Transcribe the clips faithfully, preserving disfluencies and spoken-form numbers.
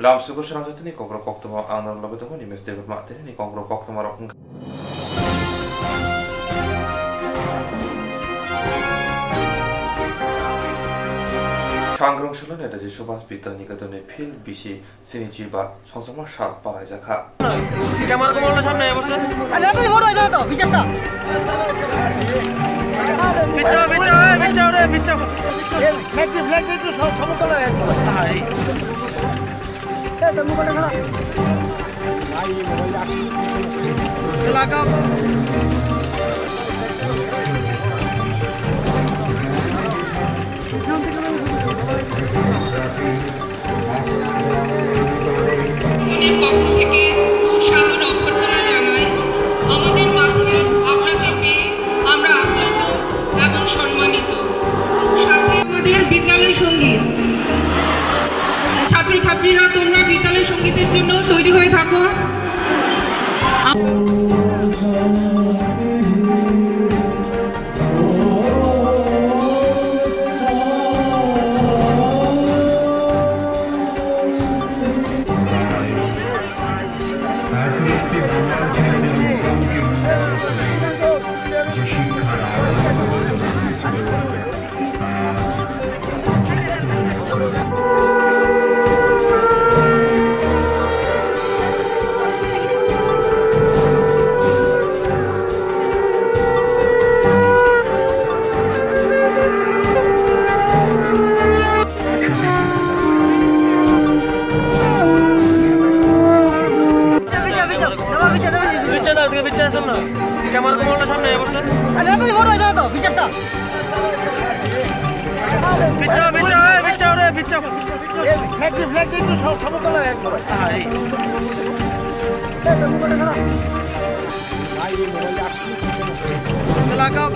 Ramsugo Srangjoto ni kokborok koktwma ang norok logi tongo, Nimesh Debbarma. Tini ni kokborok koktwma rok wngkha. Sangrong Silo Netaji Subhas Vidya Niketon ni field bisi sini chiba songsama sal palaijakha. Camera ko molo samne bose. Are, apni photo jao to, bichasta. Pichao, pichao, eh, pichao re, pichao. Flag, flag, flag, flag, sab, sab, hai. ভগবানের পক্ষ থেকে সাদর অভ্যর্থনা জানাই। আমাদের মাঝে আপনাকে পেয়ে আমরা আপ্লুত এবং সম্মানিত। সাথে আমাদের বিদ্যালয় সঙ্গীত। ছাত্রছাত্রীরা, তোমরা বিদ্যালয় সঙ্গীতের জন্য তৈরি হয়ে থাকো। Camera ko molo samne bose. Are, apni photo jao to, bichasta. Pichao, pichao, eh, pichao re, pichao. Flag, flag, sab, sab, hai. Lagao.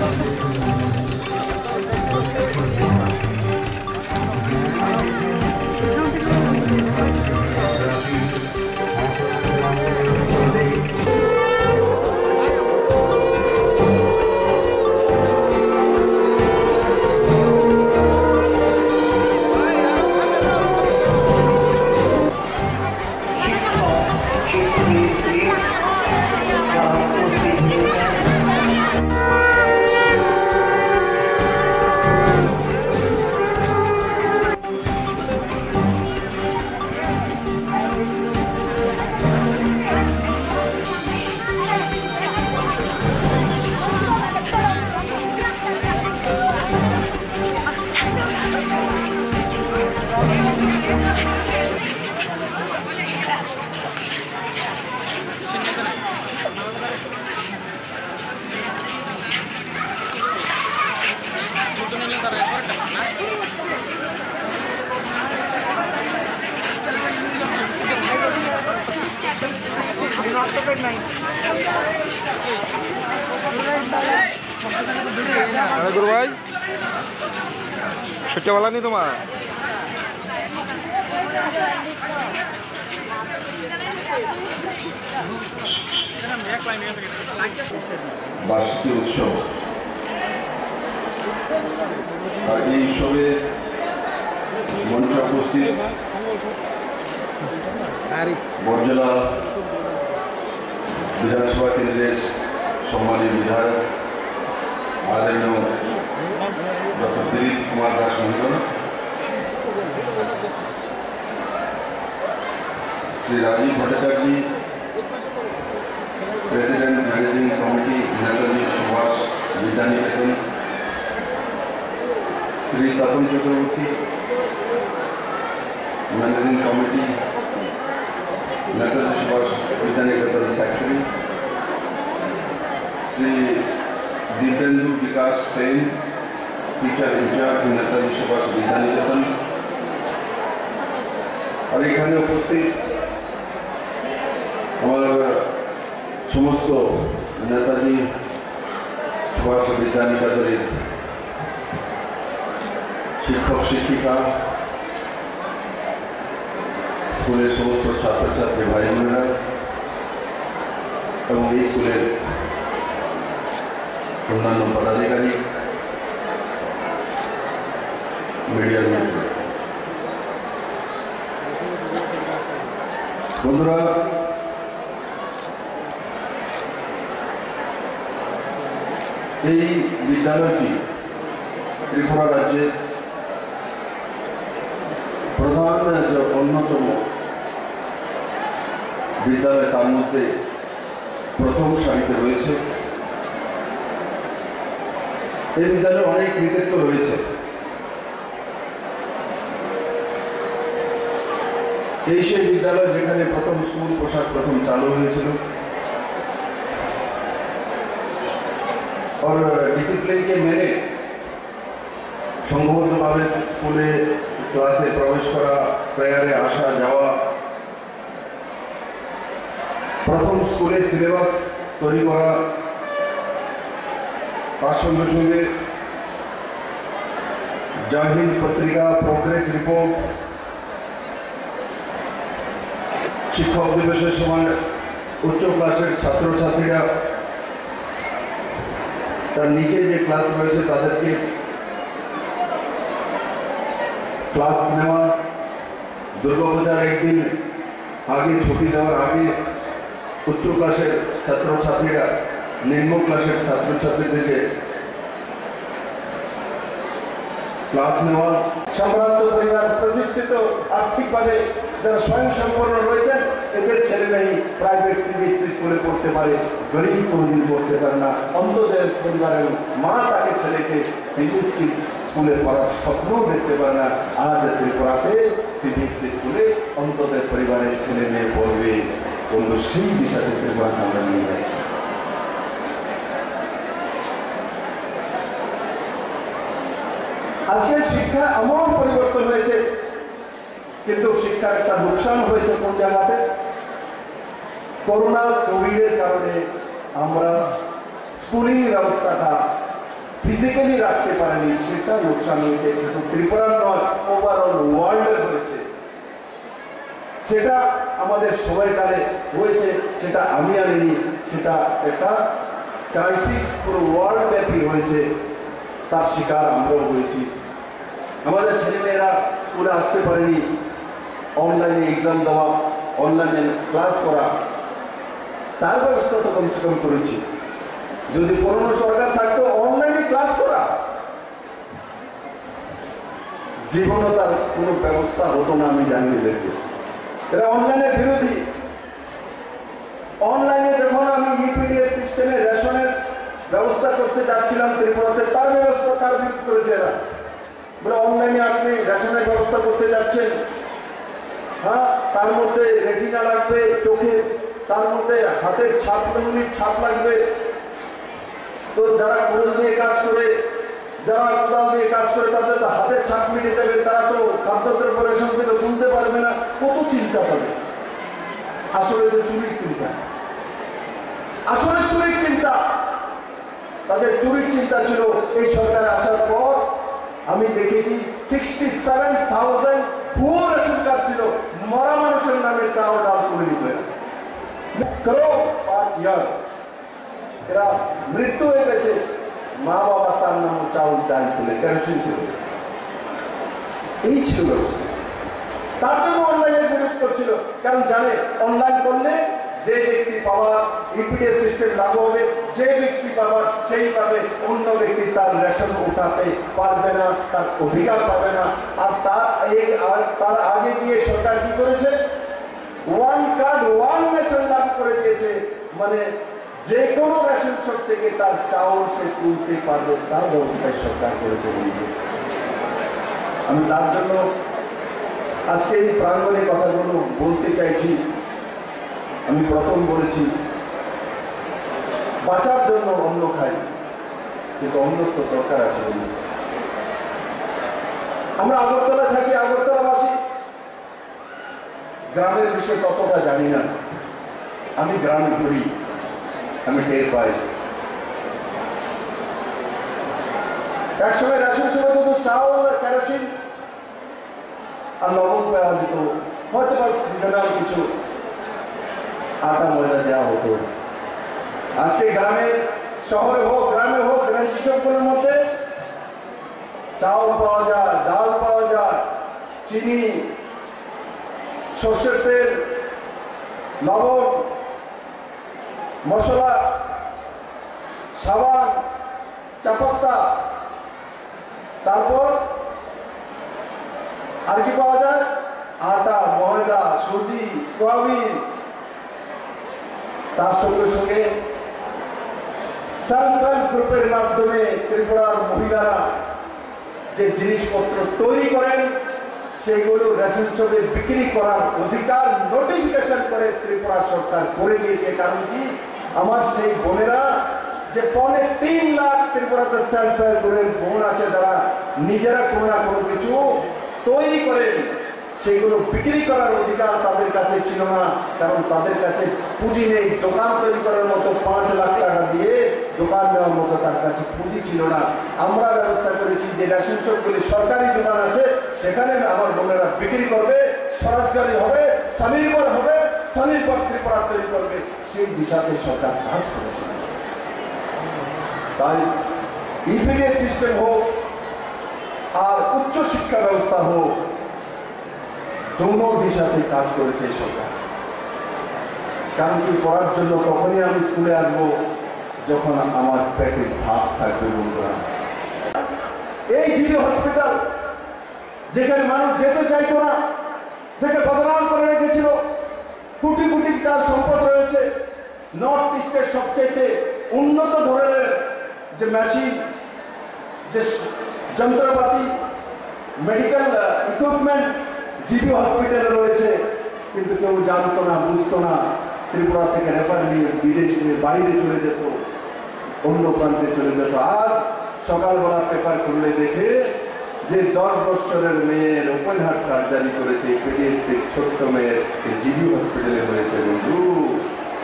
Ada guru bhai, sujja wala ni tuma. বার্ষিকী উৎসব। আর এই উৎসবে মঞ্চে উপস্থিত বড়জলা বিধানসভা কেন্দ্রের সম্মানীয় বিধায়ক আদরণীয় ডক্টর দিলীপ কুমার দাস মহোদয়, Shri Rajib Bhattacharya, president managing committee, Netaji Subhash Vidyaniketan, Shri Tapan Chakraborty, managing committee, Netaji Subhash Vidyaniketan secretary, Shri Dibyendu Bikash Sen, teacher in charge, Netaji Subhash Vidyaniketan. আর এখানে উপস্থিত আমার সমস্ত নেতাজি সুভাষ বিদ্যানিকেতনের শিক্ষক শিক্ষিকা, স্কুলের সমস্ত ছাত্রছাত্রী ভাই বোনেরা এবং এই স্কুলের অন্যান্য পদাধিকারী, মিডিয়ার মিত্র, বন্ধুরা, এই বিদ্যালয়টি ত্রিপুরা রাজ্যের প্রধান যে অন্যতম বিদ্যালয়, তার মধ্যে প্রথম সারিতে রয়েছে। এই বিদ্যালয়ে অনেক কৃতিত্ব রয়েছে। এই সেই বিদ্যালয়, যেখানে প্রথম স্কুল পোশাক প্রথম চালু হয়েছিল। और डिसिप्लिन के मेने সংঘবদ্ধভাবে স্কুলে, ক্লাসে প্রবেশ করা, প্রেয়ারে আসা যাওয়া, প্রথম স্কুলে সিলেবাস তৈরি করা, তার সঙ্গে সঙ্গে জয় হিন্দ পত্রিকা, প্রোগ্রেস রিপোর্ট, শিক্ষক দিবসের সময় উচ্চ ক্লাসের ছাত্রছাত্রীরা, তার নিচে যে ক্লাস রয়েছে, তাদেরকে ক্লাস নেওয়া, দুর্গাপূজার একদিন আগে, ছুটি দেওয়ার আগে উচ্চ ক্লাসের ছাত্রছাত্রীরা নিম্ন ক্লাসের ছাত্রছাত্রীদেরকে ক্লাস নেওয়া। সম্ভ্রান্ত পরিবার, প্রতিষ্ঠিত, আর্থিকভাবে যারা স্বয়ংসম্পূর্ণ রয়েছেন, এদের ছেলে মেয়ে প্রাইভেট সিবিএসই স্কুলে পড়তে পারে, গরিব কোনোদিন পড়তে পারে না। অন্তদের পরিবারের মা তাকে, ছেলেকে সিবিএসই স্কুলে পড়ার স্বপ্নও দেখতে পারে না। আজ ত্রিপুরাতে সিবিএসই স্কুলে অন্তদের পরিবারের ছেলে মেয়ে পড়বে, কিন্তু সেই দিশাতে ত্রিপুরাকে আমরা নিয়ে যাচ্ছি। আজকে শিক্ষা এমন পরিবর্তন হয়েছে, কিন্তু শিক্ষার একটা লোকসান হয়েছে কোন জায়গাতে? করোনা কোভিডের কারণে আমরা স্কুলিং ব্যবস্থাটা ফিজিক্যালি রাখতে পারিনি, সেটা লোকসান হয়েছে। শুধু ত্রিপুরার নয়, ওভারঅল ওয়ার্ল্ডের হয়েছে। সেটা আমাদের সময়কালে হয়েছে, সেটা আমি আনিনি, সেটা একটা ক্রাইসিস পুরো ওয়ার্ল্ড ব্যাপী হয়েছে, তার শিকার আমরাও হয়েছি। আমাদের ছেলেমেয়েরা স্কুলে আসতে পারেনি, অনলাইনে এক্সাম দেওয়া, অনলাইনে ক্লাস করা, তার ব্যবস্থা তো কমসে কম করেছি। যদি পুরনো সরকার থাকতো, অনলাইনে ক্লাস করা, জীবনও তার কোনো ব্যবস্থা হতো না, আমি জানি এদেরকে। এরা অনলাইনের বিরোধী। অনলাইনে যখন আমি ইউপিডিএস সিস্টেমে রেশনের ব্যবস্থা করতে যাচ্ছিলাম ত্রিপুরাতে, তার ব্যবস্থা তার বিরোধ করেছে এরা। বলে, "অনলাইনে আপনি রেশনের ব্যবস্থা করতে যাচ্ছেন, হ্যাঁ, তার মধ্যে রেটিনা লাগবে চোখে, তার মধ্যে হাতের ছাপ, উঙ্গলির ছাপ লাগবে।" তো যারা কোদাল দিয়ে কাজ করে, যারা কোদাল দিয়ে কাজ করে, তাদের তো হাতের ছাপ মিটে যাবে, তারা তো খাদ্যদ্রব্য রেশন থেকে তুলতে পারবে না। কত চিন্তা তাদের। আসলে যে চুরির চিন্তা, আসলে চুরির চিন্তা, তাদের চুরির চিন্তা ছিল। এই সরকার আসার পর আমি দেখেছি সিক্সটি সেভেন থাউজেন্ড ভুয়ো রেশন কার্ড ছিল, মরা মানুষের নামে চাউল ডাল তুলে নিত এরা। করোড় পার ইয়ার। এরা মৃত্যু হয়ে গেছে, মা বাবা তার নামে চাউল ডাল তুলে, কেরোসিন তুলে। এই ছিল ব্যবস্থা। তার জন্য অনলাইনের বিরোধ করছিল, কারণ জানে অনলাইন করলে যে ব্যক্তি পাওয়ার, ইউপিডিএস সিস্টেম লাগু হবে, যে ব্যক্তি পাওয়ার সেইভাবে অন্য ব্যক্তি তার রেশন উঠাতে পারবে না, তার অধিকার পাবে না। আর তার এই, আর তার আগে গিয়ে সরকার কি করেছে? ওয়ান কার্ড ওয়ান রেশন লাগু করে দিয়েছে, মানে যে কোনো রেশন শপ থেকে তার চাউল সে তুলতে পারবে, তার ব্যবস্থায় সরকার করেছে বন্ধু। আমি তার জন্য আজকে এই প্রাঙ্গণে কথাগুলো বলতে চাইছি। আমি প্রথম বলেছি, বাঁচার জন্য অন্ন খাই, কিন্তু অন্নর তো দরকার আছে বন্ধু। আমরা আগরতলায় থাকি, আগরতলাবাসী, গ্রামের বিষয়ে ততটা জানি না। আমি গ্রামে ঘুরি, আমি টের পাই। একসময় রেশন শপে শুধু চাউল আর কেরোসিন আর লবণ পাওয়া যেত, হয়তো বা সিজনাল কিছু আটা ময়দা দেওয়া হতো। আজকে গ্রামে, শহরে হোক, গ্রামে হোক, রেশন শপগুলোর মধ্যে চাউল পাওয়া যায়, ডাল পাওয়া যায়, চিনি, সর্ষের তেল, লবণ, মশলা, সাবান, চা পাতা, তারপর আর কি পাওয়া যায়? আটা, ময়দা, সুজি, সয়াবিন। তার সঙ্গে সঙ্গে সেলফ হেল্প গ্রুপের মাধ্যমে ত্রিপুরার মহিলারা যে জিনিসপত্র তৈরি করেন, সেগুলো রেশন শপে বিক্রি করার অধিকার নোটিফিকেশন করে ত্রিপুরা সরকার করে দিয়েছে। কারণ কি? আমার সেই বোনেরা, যে পৌনে তিন লাখ ত্রিপুরাতে সেলফ হেল্প গ্রুপের বোন আছে, তারা নিজেরা কোনো না কোনো কিছু তৈরি করেন, সেগুলো বিক্রি করার অধিকার তাদের কাছে ছিল না, কারণ তাদের কাছে পুঁজি নেই। দোকান তৈরি করার মতো পাঁচ লাখ টাকা দিয়ে দোকান দেওয়ার মতো তার কাছে পুঁজি ছিল না। আমরা ব্যবস্থা করেছি যে রেশন শপগুলি সরকারি দোকান আছে, সেখানে আমার বোনেরা বিক্রি করবে, স্বরোজগারী হবে, স্বনির্ভর হবে, স্বনির্ভর ত্রিপুরা তৈরি করবে। সেই দিশাতে সরকার কাজ করেছে। তাই ইপিডিএস সিস্টেম হোক আর উচ্চ শিক্ষা ব্যবস্থা হোক, দোনো দিশাতে কাজ করেছে এই সরকার। কারণ কি, পড়ার জন্য তখনই আমি স্কুলে আসবো, যখন আমার পেটে ভাত থাকবে, বন্ধুরা। এই জিবি হসপিটাল, যেখানে মানুষ যেতে চাইতো না, যাকে বদনাম করে রেখেছিল, কোটি কোটি টাকার সম্পদ রয়েছে, নর্থ ইস্টের সবচেয়ে উন্নত ধরনের যে মেশিন, যে যন্ত্রপাতি, মেডিকেল ইকুইপমেন্ট জিবি হসপিটালে রয়েছে, কিন্তু কেউ জানতো না, বুঝতো না। ত্রিপুরা থেকে রেফার নিয়ে বিদেশে, বাইরে চলে যেত, অন্য প্রান্তে চলে যেত। আজ সকালবেলা পেপার খুললে দেখে যে দশ বছরের মেয়ের ওপেন হার্ট সার্জারি করেছে, পিডিএসপির ছোট্ট মেয়ের, এই জিবি হসপিটালে হয়েছে। বন্ধু,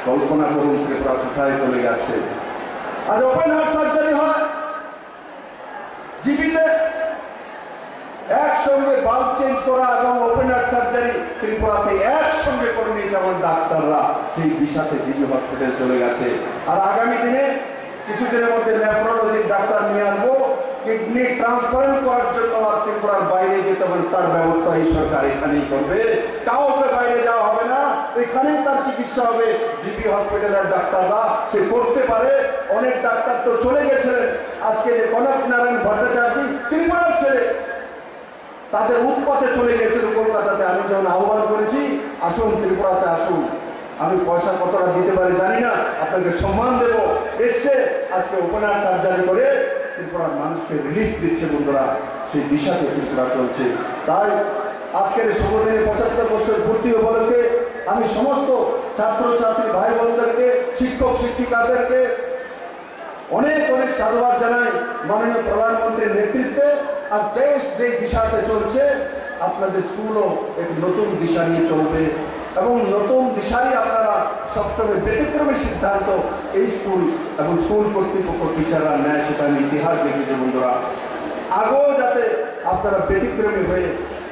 কল্পনা করুন ত্রিপুরা কোথায় চলে গেছে। আজ ওপেন হার্ট সার্জারি হয় জিবিতে, একসঙ্গে বাল্ব চেঞ্জ করা এবং ওপেন হার্ট সার্জারি ত্রিপুরাতে একসঙ্গে করে নিয়েছে আমার ডাক্তাররা। সেই দিশাতে জিবি হসপিটাল চলে গেছে। আর আগামী দিনে, কিছুদিনের মধ্যে নেফ্রোলজির ডাক্তার নিয়ে আসবো, কিডনি ট্রান্সপ্লান্ট করার জন্য আর ত্রিপুরার বাইরে যেতে হবে, তার ব্যবস্থা এই সরকার এখানেই করবে। কাউকে বাইরে যাওয়া হবে না, এখানেই তার চিকিৎসা হবে। জিবি হসপিটালের ডাক্তাররা সে করতে পারে। অনেক ডাক্তার তো চলে গেছিলেন। আজকে যে কনক নারায়ণ ভট্টাচার্য, ত্রিপুরার ছেলে, তাদের উৎপাতে চলে গেছিল কলকাতাতে। আমি যখন আহ্বান করেছি, "আসুন, ত্রিপুরাতে আসুন, আমি পয়সা কতটা দিতে পারি জানি না, আপনাকে সম্মান দেব।" এসছে, আজকে ওপেন হার্ট সার্জারি করে ত্রিপুরার মানুষকে রিলিফ দিচ্ছে। বন্ধুরা, সেই দিশাতে ত্রিপুরা চলছে। তাই আজকের এই শুভ দিনে পঁচাত্তর বছর পূর্তি উপলক্ষে আমি সমস্ত ছাত্রছাত্রী ভাই বোনদেরকে, শিক্ষক শিক্ষিকাদেরকে অনেক অনেক সাধুবাদ জানাই মাননীয় প্রধানমন্ত্রীর নেতৃত্বে। আর দেশ যে দিশাতে চলছে, আপনাদের স্কুলও এক নতুন দিশা নিয়ে চলবে এবং নতুন দিশারই আপনারা সবসময় ব্যতিক্রমী সিদ্ধান্ত এই স্কুল এবং স্কুল কর্তৃপক্ষ, টিচাররা নেয়, সেটা আমি ইতিহাস দেখেছি। বন্ধুরা, আগেও যাতে আপনারা ব্যতিক্রমী হয়ে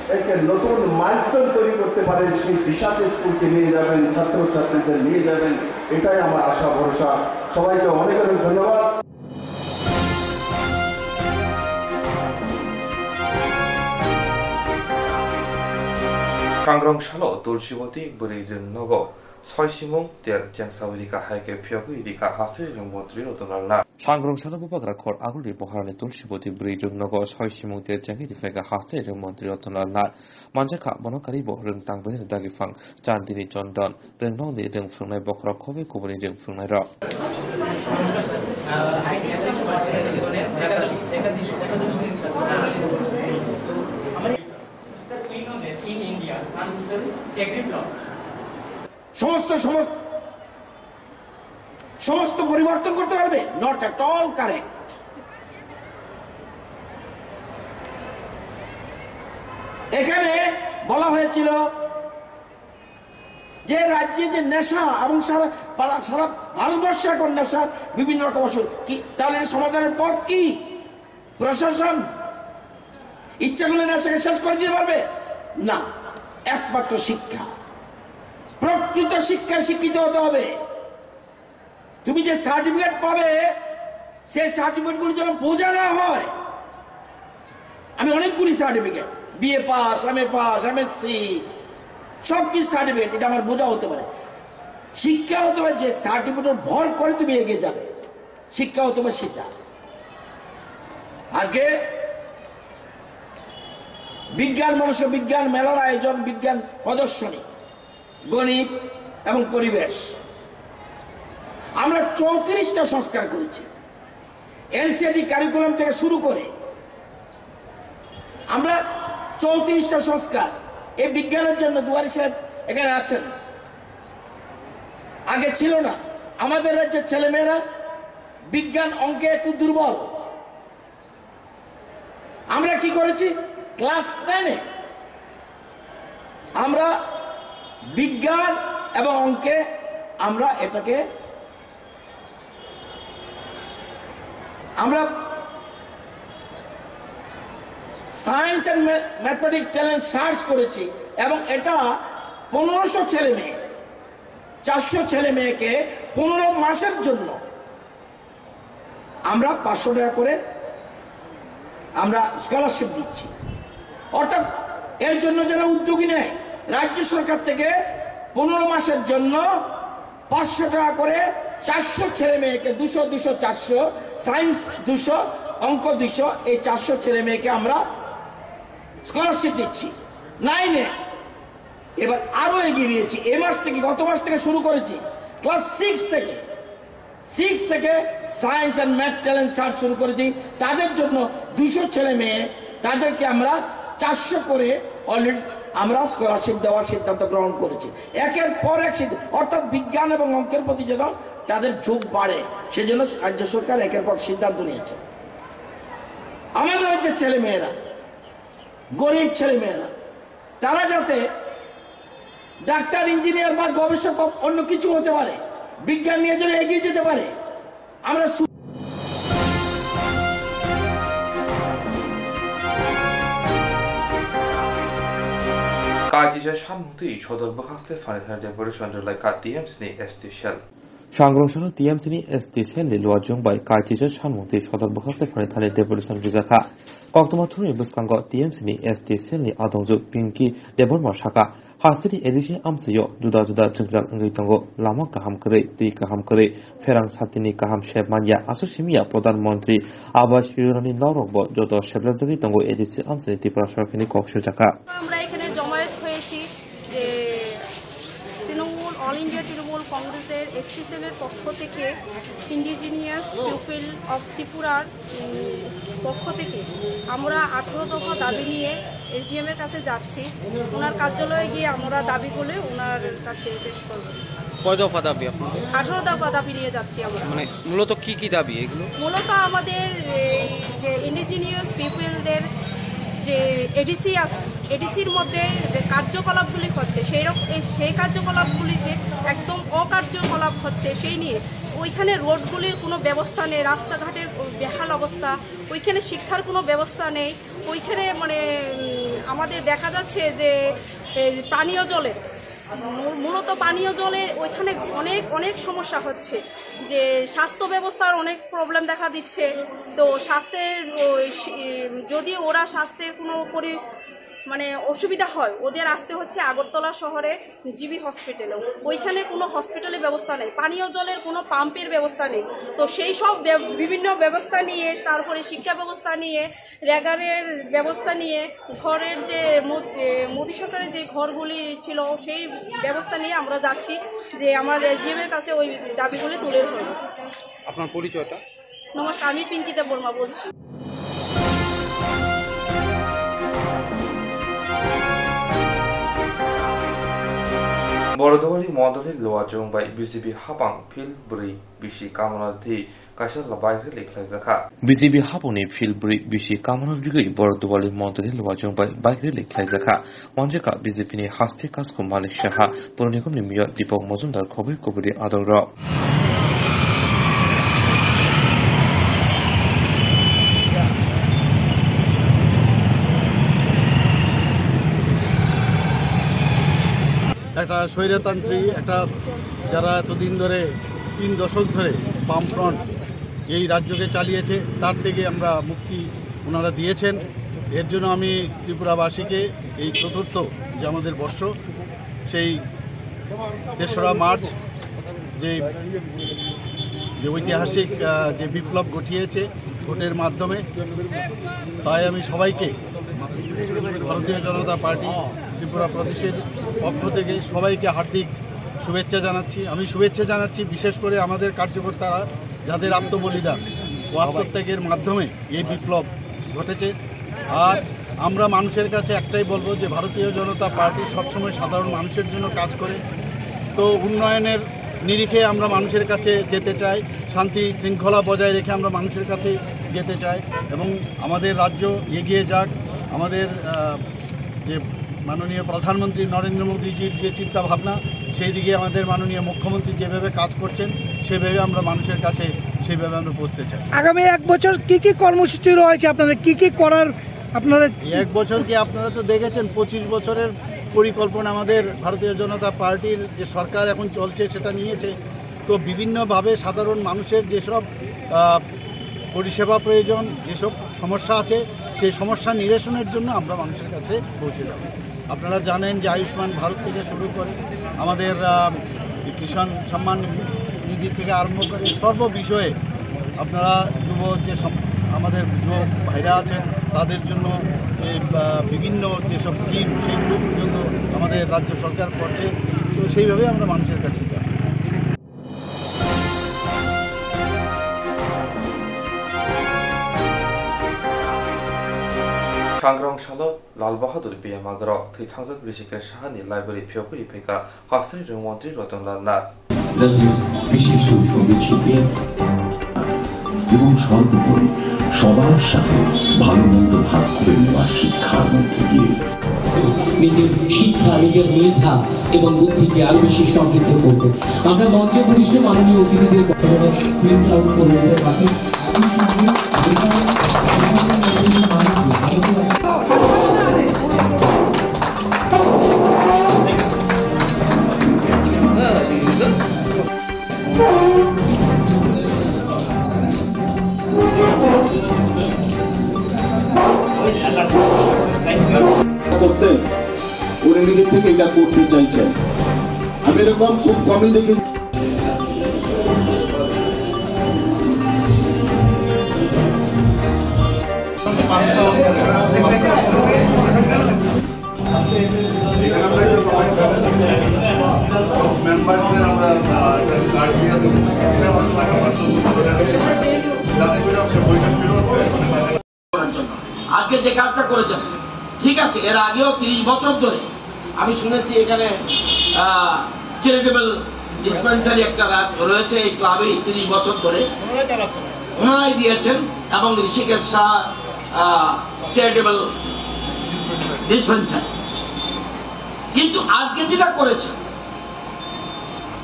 একটা নতুন মাইলস্টোন তৈরি করতে পারেন, সেই দিশাতে স্কুলকে নিয়ে যাবেন, ছাত্রছাত্রীদের নিয়ে যাবেন, এটাই আমার আশা ভরসা। সবাইকে অনেক অনেক ধন্যবাদ। Kangrong salo Tulsiboti bwrwi rwng nogo soi simung ter chengsawi rika hai khe phiyogwi rika hasteni rwng montri Ratan Lal Nath. Sangrong salo bubagra khor agulni boharani Tulsiboti bwrwi rwng nogo soi simung ter chengwi riphaikha hasteni rwng montri Ratan Lal Nath. Manjakha bono karibo rwng tangbaini dagi phang chandini chondon rwng nokni rwng phwrwngnai bokhorok khobwi kubuni rwng phwrwngnairok. Sir, we know that in India, unwritten agri blocks. সমস্ত সমস্ত সমস্ত পরিবর্তন করতে পারবে? Not at all correct. এখানে বলা হয়েছিল যে রাজ্যে যে নেশা এবং সারা পাড়া-, সারা ভারতবর্ষে এখন নেশার বিভিন্ন রকম অসুখ, কি তাহলে এর সমাধানের পথ কি? প্রশাসন ইচ্ছা করলে নেশাকে শেষ করে দিতে পারবে না। একমাত্র শিক্ষা, প্রকৃত শিক্ষায় শিক্ষিত হতে হবে। তুমি যে সার্টিফিকেট পাবে, সেই সার্টিফিকেটগুলি যেন বোঝা না হয়। আমি অনেকগুলি certificate, BA pass, MA pass, MSc, সব কিছু সার্টিফিকেট, এটা আমার বোঝা হতে পারে। শিক্ষা অথবা যে সার্টিফিকেট ভর করে তুমি এগিয়ে যাবে, শিক্ষা অথবা সেটা। আজকে বিজ্ঞান মনস্ক, বিজ্ঞান মেলার আয়োজন, বিজ্ঞান প্রদর্শনী, গণিত এবং পরিবেশ, আমরা চৌত্রিশটা সংস্কার করেছি। এনসিইআরটি কারিকুলাম থেকে শুরু করে আমরা চৌত্রিশটা সংস্কার। এই বিজ্ঞানের জন্য দুয়ারি সাহেব এখানে আছেন, আগে ছিল না। আমাদের রাজ্যের ছেলেমেয়েরা বিজ্ঞান অঙ্কে একটু দুর্বল। আমরা কি করেছি? ক্লাস নাইনে আমরা বিজ্ঞান এবং অঙ্কে আমরা এটাকে আমরা science and mathematics talent search করেছি এবং এটা পনেরোশো ছেলে মেয়ে, চারশো ছেলে মেয়েকে পনেরো মাসের জন্য আমরা পাঁচশো টাকা করে আমরা স্কলারশিপ দিচ্ছি। অর্থাৎ এর জন্য যারা উদ্যোগী নেয়, রাজ্য সরকার থেকে পনেরো মাসের জন্য পাঁচশো টাকা করে চারশো ছেলে মেয়েকে, দুশো, দুশো, চারশো, সায়েন্স দুশো, অঙ্ক দুশো, এই চারশো ছেলে মেয়েকে আমরা স্কলারশিপ দিচ্ছি। নাইনে এবার আরো এগিয়ে নিয়েছি। এ মাস থেকে, গত মাস থেকে শুরু করেছি, ক্লাস সিক্স থেকে, সিক্স থেকে science and math talent search শুরু করেছি। তাদের জন্য দুশো ছেলে মেয়ে, তাদেরকে আমরা চারশো করে অলরেডি আমরা স্কলারশিপ দেওয়ার সিদ্ধান্ত গ্রহণ করেছি। একের পর এক সিদ্ধান্ত, অর্থাৎ বিজ্ঞান এবং অঙ্কের প্রতি যেন তাদের ঝোঁক বাড়ে, সেজন্য রাজ্য সরকার একের পর সিদ্ধান্ত নিয়েছে। আমাদের রাজ্যের ছেলে মেয়েরা, গরিব ছেলে মেয়েরা, তারা যাতে ডাক্তার, ইঞ্জিনিয়ার বা গবেষক বা অন্য কিছু হতে পারে, বিজ্ঞান নিয়ে যেন এগিয়ে যেতে পারে। আমরা সু- Kaitisa sanmungtwi sodor bwkhaste phanithani decoration rwlai kha T M C ni S T cell. Sangrong salo T M C ni S T cell ni luajwng bai kaitisa sanmungtwi sodor bwkhaste phanithani decoration rwjakha. Koktwma thumni bwskango T M C ni S T cell ni adongjwk Pinky Debbarma sakha, hasteni A D C amchaio juda juda jwngjal wngwi tongo, lama kaham kwrwi, twi kaham kwrwi, pherang satini kaham sep manya, aswk simiya Pradhan Mantri Awas Yojana ni norokbo joto seplajagwi tongo A D C amchaini Tripura sorkarni kok sujakha. আমরা এখানে জমায়েত হয়েছি যে Trinamool, all India Trinamool কংগ্রেসের এসটি সেলের পক্ষ থেকে, indigenous people of ত্রিপুরার উম, পক্ষ থেকে আমরা আঠারো দফা দাবি নিয়ে এসডিএম এর কাছে যাচ্ছি। ওনার কার্যালয়ে গিয়ে আমরা দাবিগুলো ওনার কাছে পেশ করব। কয় দফা দাবি আপনাদের? আঠারো দফা দাবি নিয়ে যাচ্ছি আমরা। মানে, মূলত কি কি দাবি এগুলো? মূলত আমাদের এই যে ইন্ডিজিনিয়াস পিপলদের যে এডিসি আছে, এডিসির মধ্যে যে কার্যকলাপগুলি হচ্ছে, সেই রকম, এই, সেই কার্যকলাপগুলিতে একদম অকার্যকলাপ হচ্ছে, সেই নিয়ে। ওইখানে রোডগুলির কোনো ব্যবস্থা নেই, রাস্তাঘাটের বেহাল অবস্থা, ওইখানে শিক্ষার কোনো ব্যবস্থা নেই। ওইখানে, মানে, উম, আমাদের দেখা যাচ্ছে যে এই পানীয় জলের, মূ-, মূলত পানীয় জলের ওইখানে অনেক, অনেক সমস্যা হচ্ছে, যে স্বাস্থ্য ব্যবস্থার অনেক প্রবলেম দেখা দিচ্ছে। তো স্বাস্থ্যের ওই সি-, যদি ওরা স্বাস্থ্যের কোনো পরি-, মানে, অসুবিধা হয়, ওদের আসতে হচ্ছে আগরতলা শহরে জিবি হসপিটালে। ওইখানে কোনো হসপিটালের ব্যবস্থা নেই, পানীয় জলের কোনো পাম্পের ব্যবস্থা নেই। তো সেই সব ব্য-, বিভিন্ন ব্যবস্থা নিয়ে, তারপরে শিক্ষা ব্যবস্থা নিয়ে, রেগারের ব্যবস্থা নিয়ে, ঘরের যে মো-, এ, মোদী সরকারের যে ঘরগুলি ছিল, সেই ব্যবস্থা নিয়ে আমরা যাচ্ছি যে আমার এসডিএম এর কাছে ওই দাবিগুলি তুলে ধরবো। আপনার পরিচয়টা? নমস্কার, আমি পিঙ্কি দেববর্মা বলছি। Borduwali mondoli luajwng bai B J P hapang field bwrwi bisi kamona di kaisa bike rally khlaijakha. B J P hapungni field bwrwi bisi kamona rigwi Borduwali mondoli luajwng bai bike rally khlaijakha. Manjakha B J P ni haste kasku Manik Saha, Purnikum ni Mayor Deepak Majumdar, khobwi khobwi adongrok. একটা স্বৈরতন্ত্রী, একটা, যারা এতদিন ধরে, তিন দশক ধরে বামফ্রন্ট এই রাজ্যকে চালিয়েছে, তার থেকে আমরা মুক্তি ওনারা দিয়েছেন। এর জন্য আমি ত্রিপুরাবাসীকে এই চতুর্থ যে আমাদের বর্ষ, সেই তেসরা মার্চ যে যে ঐতিহাসিক আহ, যে বিপ্লব ঘটিয়েছে ভোটের মাধ্যমে, তাই আমি সবাইকে ভারতীয় জনতা পার্টি ত্রিপুরা প্রদেশের পক্ষ থেকে সবাইকে হার্দিক শুভেচ্ছা জানাচ্ছি। আমি শুভেচ্ছা জানাচ্ছি বিশেষ করে আমাদের কার্যকর্তারা, যাদের আত্মবলিদান ও আত্মত্যাগের মাধ্যমে এই বিপ্লব ঘটেছে। আর আমরা মানুষের কাছে একটাই বলবো যে ভারতীয় জনতা পার্টি সবসময় সাধারণ মানুষের জন্য কাজ করে। তো উন্নয়নের নিরিখে আমরা মানুষের কাছে যেতে চাই, শান্তি শৃঙ্খলা বজায় রেখে আমরা মানুষের কাছে যেতে চাই এবং আমাদের রাজ্য এগিয়ে যাক। আমাদের আহ, যে মাননীয় প্রধানমন্ত্রী নরেন্দ্র মোদীজির যে চিন্তা ভাবনা, সেই দিকে আমাদের মাননীয় মুখ্যমন্ত্রী যেভাবে কাজ করছেন, সেভাবে আমরা মানুষের কাছে সেইভাবে আমরা পৌঁছতে চাই। আগামী এক বছর কি কি কর্মসূচি রয়েছে আপনাদের, কি কি করার আপনারা? এই এক বছর কি আপনারা তো দেখেছেন, পঁচিশ বছরের পরিকল্পনা আমাদের ভারতীয় জনতা পার্টির যে সরকার এখন চলছে সেটা নিয়েছে। তো বিভিন্নভাবে সাধারণ মানুষের যেসব আহ, পরিষেবা প্রয়োজন, যেসব সমস্যা আছে, সেই সমস্যা নিরসনের জন্য আমরা মানুষের কাছে পৌঁছে যাব। আপনারা জানেন যে আয়ুষ্মান ভারত থেকে শুরু করে আমাদের আহ, কিষাণ সম্মান নিধি থেকে আরম্ভ করে সর্ব বিষয়ে আপনারা যুব যে সম- আমাদের যুব ভাইরা আছেন, তাদের জন্য এই আহ, বিভিন্ন যেসব স্কিম, সেইগুলো পর্যন্ত আমাদের রাজ্য সরকার করছে। তো সেইভাবেই আমরা মানুষের কাছে যাব। Sangrong salo Lal Bahadur Biyama Grok thwi thangjak Rishikesh Sahani library phiyogwi phaikha Hasteni Rwng Montri Ratan Lal Nath. রাজ্যের বিশিষ্ট সঙ্গীত শিল্পী এবং সর্বোপরি সবার সাথে ভালো মন্দ ভাগ করে নেওয়ার শিক্ষার মধ্যে দিয়ে নিজের শিক্ষা, নিজের মেধা এবং বুদ্ধিকে আরো বেশি সমৃদ্ধ করবে। আমরা মঞ্চে উপবিষ্ট মাননীয় অতিথিদের প্রিন্ট আউট করে দিতে পারি। করতেন, উনি নিজে থেকে এটা করতে চাইছেন। আমি এরকম খুব কমই দেখি। মেম্বারদের আমরা, আহ, একটা কার্ড দিয়ে দেবো। এটা হচ্ছে একটা পার্সোনাল, যাতে করে আমরা বইটা ফেরত দেয়। করার জন্য আজকে যে কাজটা করেছেন, ঠিক আছে, এর আগেও তিরিশ বছর ধরে আমি শুনেছি এখানে চ্যারিটেবল ডিসপেন্সারি একটা রা- রয়েছে এই ক্লাবে তিরিশ বছর ধরে ওনারাই দিয়েছেন, এবং ঋষিকেশ শাহ চ্যারিটেবল ডিসপেন্সারি। কিন্তু আজকে যেটা করেছেন,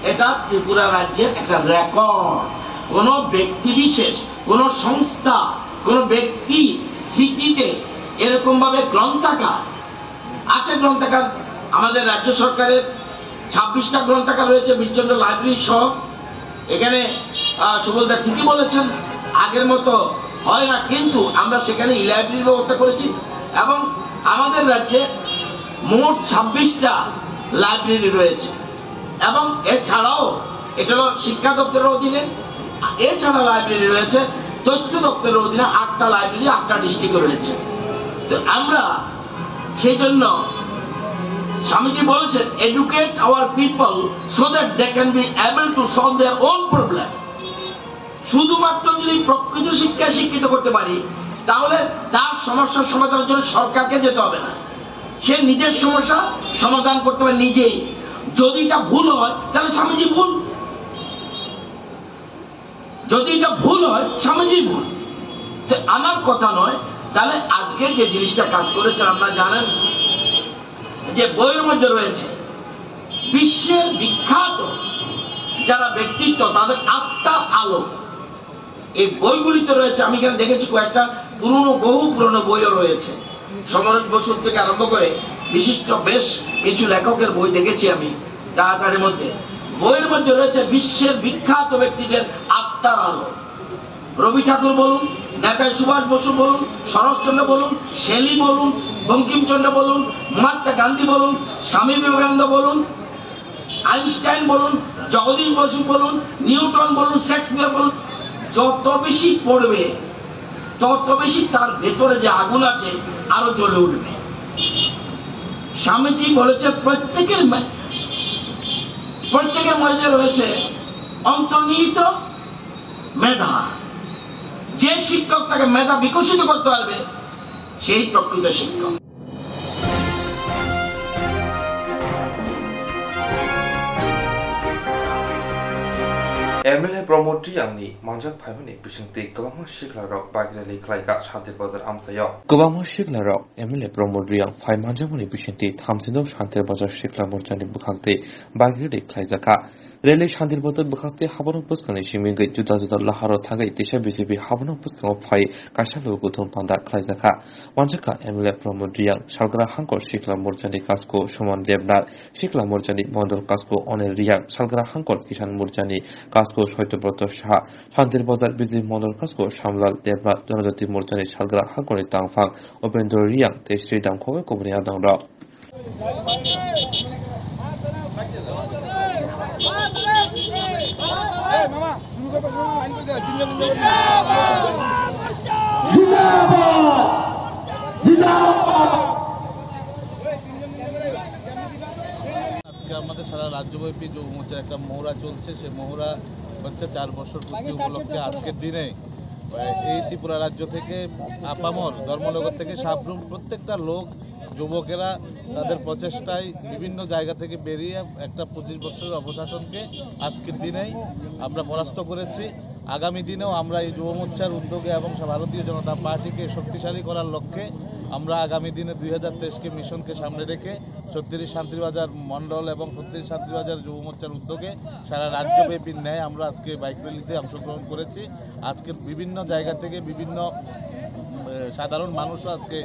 এটা ত্রিপুরা রাজ্যের একটা রেকর্ড। কোনো ব্যক্তি বিশেষ, কোনো সংস্থা, কোনো ব্যক্তি স্মৃতিতে এরকমভাবে গ্রন্থাগার আছে। গ্রন্থাগার আমাদের রাজ্য সরকারের ছাব্বিশটা গ্রন্থাগার রয়েছে, বীরচন্দ্র লাইব্রেরি সহ। এখানে আহ, সুবলদা ঠিকই বলেছেন, আগের মতো হয় না, কিন্তু আমরা সেখানে ই লাইব্রেরির ব্যবস্থা করেছি এবং আমাদের রাজ্যে মোট ছাব্বিশটা লাইব্রেরি রয়েছে। এবং এছাড়াও এটা হলো শিক্ষা দপ্তরের অধীনে, এছাড়া লাইব্রেরি রয়েছে তথ্য দপ্তরের অধীনে, আটটা লাইব্রেরি আটটা ডিস্ট্রিক্টে রয়েছে। তো আমরা সেই জন্য স্বামীজি বলেছেন, educate our people so that they can be able to solve their own problem. শুধুমাত্র যদি প্রকৃত শিক্ষায় শিক্ষিত করতে পারি, তাহলে তার সমস্যার সমাধানের জন্য সরকারকে যেতে হবে না, সে নিজের সমস্যা সমাধান করতে পারে নিজেই। যদি এটা ভুল হয়, তাহলে স্বামীজি ভুল। যদি এটা ভুল হয়, স্বামীজি ভুল। তো আমার কথা নয়। তাহলে আজকে যে জিনিসটা কাজ করেছেন, আপনারা জানেন যে বইয়ের মধ্যে রয়েছে বিশ্বের বিখ্যাত যারা ব্যক্তিত্ব, তাদের আত্মার আলো। এই বইগুলিতে রয়েছে। আমি এখানে দেখেছি কয়েকটা পুরনো, বহু পুরনো বইও রয়েছে। সমরেশ বসুর থেকে আরম্ভ করে বিশিষ্ট বেশ কিছু লেখকের বই দেখেছি আমি তাড়াতাড়ির মধ্যে। বইয়ের মধ্যে রয়েছে বিশ্বের বিখ্যাত ব্যক্তিদের আত্মার আলো। রবি ঠাকুর বলুন, নেতাজি সুভাষ বসু বলুন, শরৎচন্দ্র বলুন, শেলি বলুন, বঙ্কিমচন্দ্র বলুন, মহাত্মা গান্ধী বলুন, স্বামী বিবেকানন্দ বলুন, আইনস্টাইন বলুন, জগদীশ বসু বলুন, নিউটন বলুন, শেক্সপিয়ার বলুন, যত বেশি পড়বে, তত বেশি তার ভেতরে যে আগুন আছে আরো জ্বলে উঠবে। স্বামীজি বলেছে, প্রত্যেকের মে-, প্রত্যেকের মধ্যে রয়েছে অন্তর্নিহিত মেধা। যে শিক্ষক তাকে মেধা বিকশিত করতে পারবে, সেই প্রকৃত শিক্ষক। M L A Pramod Reang ni manjak phaimani bisingtwi kwbangma siklarok bike rally khlaikha Shantir Bazar amchaio. Kwbangma siklarok M L A Pramod Reang phai manjakmani bisingtwi thamsino Shantir Bazar sikla morchani bwkhak twi bike rally khlaijakha. Rally Shantir Bazar bwkhastwi haborok bwskangni simi wngwi juda juda laharo thangwi teisa B J P haborok bwskango phai kaisa logo kuthum panda khlaijakha. Manjakha M L A Pramod Reang, Salgra Hangkor Sikla Morchani Kasko Suman Debnar, Sikla Morchani Mondol Kasko Onel Reang, Salgra Hangkor Kisan Morchani Kasko Soitobroto Saha, Shantir Bazar Bijay Mondol Kasko Samlal Debnar, Jonojati Morchani Salgra Hangkorni Tangphang Upendra Reang tei Sri Damkhoboi kubuni adongrok. আজকে আমাদের সারা রাজ্যব্যাপী যুব মোর্চার একটা মহড়া চলছে। সেই মহড়া হচ্ছে চার বছর পূর্তি উপলক্ষে আজকের দিনে, আহ, এই ত্রিপুরা রাজ্য থেকে আপামর, ধর্মনগর থেকে সাবরুম প্রত্যেকটা লোক, যুবকেরা তাদের প্রচেষ্টায় বিভিন্ন জায়গা থেকে বেরিয়ে একটা পঁচিশ বছরের অপশাসনকে আজকের দিনেই আমরা পরাস্ত করেছি। আগামী দিনেও আমরা এই যুব মোর্চার উদ্যোগে এবং ভারতীয় জনতা পার্টিকে শক্তিশালী করার লক্ষ্যে আমরা আগামী দিনে দুই হাজার তেইশকে মিশনকে সামনে রেখে ছত্রিশ শান্তিবাজার মণ্ডল এবং ছত্রিশ শান্তিবাজার যুব মোর্চার উদ্যোগে সারা রাজ্যব্যাপী ন্যায় আমরা আজকে বাইক র্যালিতে অংশগ্রহণ করেছি। আজকে বিভিন্ন জায়গা থেকে বিভিন্ন, উম, এ, সাধারণ মানুষও আজকে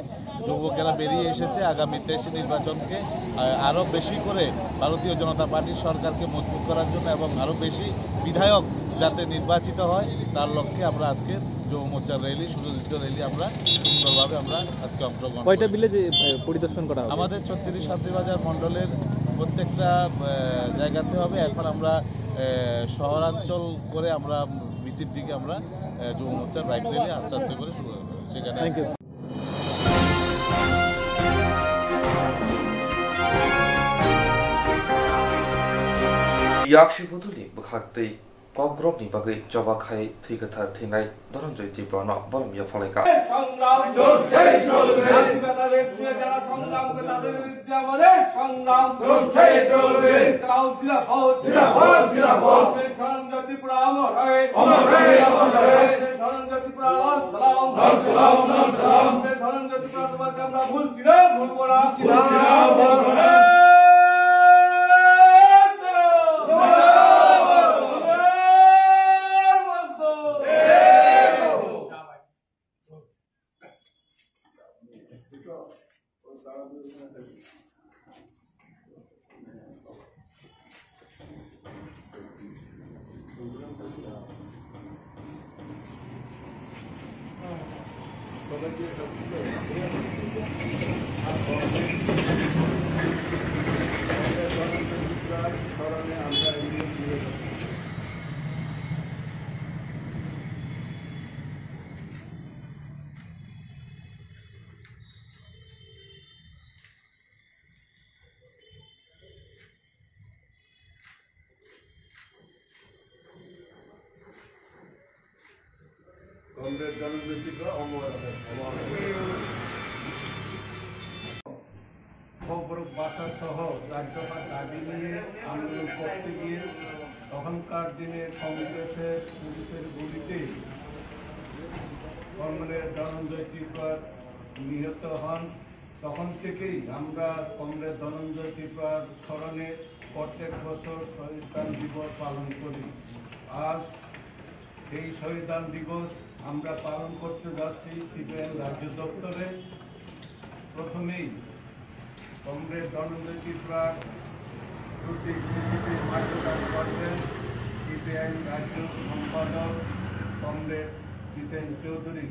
যুবকেরা বেরিয়ে এসেছে আগামী তেইশে নির্বাচনকে, আ-, আরও বেশি করে ভারতীয় জনতা পার্টির সরকারকে মজবুত করার জন্য এবং আরও বেশি বিধায়ক যাতে নির্বাচিত হয় তার লক্ষ্যে আমরা আজকে যুব মোর্চার র্যালি, সুযোজিত র্যালি আমরা সুন্দরভাবে আমরা আজকে অংশগ্রহণ কয়টা করেছি। ভিলেজে, এ, পরিদর্শন করা হবে? আমাদের ছত্রিশ শান্তিবাজার মণ্ডলের প্রত্যেকটা, এ, জায়গাতে হবে। এখন আমরা, এ, শহরাঞ্চল করে আমরা মিছিল দিকে আমরা, এ, যুব মোর্চার বাইক র্যালি আস্তে আস্তে করে শুরু হবে সেখানে। Thank you. Yakshi Bodolni bwkhak twi Kokborokni bagwi choba khai thwi kwthar thwinai Dhananjay Tripurano borom yapharlaikha. সংগ্রাম চলছে, চলবে। জাতি বেকারে ছুঁয়ে যারা সংগ্রামকে তাদের বিদ্যা বলে সংগ্রাম চলছে, চলবে। কাউ জিন্দাবাদ, জিন্দাবাদ, জিন্দাবাদ। ধনঞ্জয় ত্রিপুরা অমর রহে। অমর রহে, অমর রহে। ধনঞ্জয় ত্রিপুরা লাল সালাম। লাল সালাম, লাল সালাম। ধনঞ্জয় ত্রিপুরা তোমাকে আমরা ভুলছি না, ভুলবো না। ভুলছি না, ভুলবো না। কমরেড ধনঞ্জয় ত্রিপুরা অমর, অমর। ককবরক ভাষা সহ চার দফা দাবি নিয়ে আন্দোলন করতে গিয়ে তখনকার দিনে কংগ্রেসের পুলিশের গুলিতে কমরেড ধনঞ্জয় ত্রিপুরা নিহত হন। তখন থেকেই আমরা কমরেড ধনঞ্জয় ত্রিপুরার স্মরণে প্রত্যেক বছর শহীদ দিবস পালন করি। আজ সেই শহীদ দিবস আমরা পালন করতে যাচ্ছি সিপিআইএম রাজ্য দপ্তরে। প্রথমেই কমরেড ধনঞ্জয় ত্রিপুরার প্রতি বিজেপির মার্গদর্শন করবেন সিপিআইএম রাজ্য সম্পাদক কমরেড জিতেন চৌধুরী।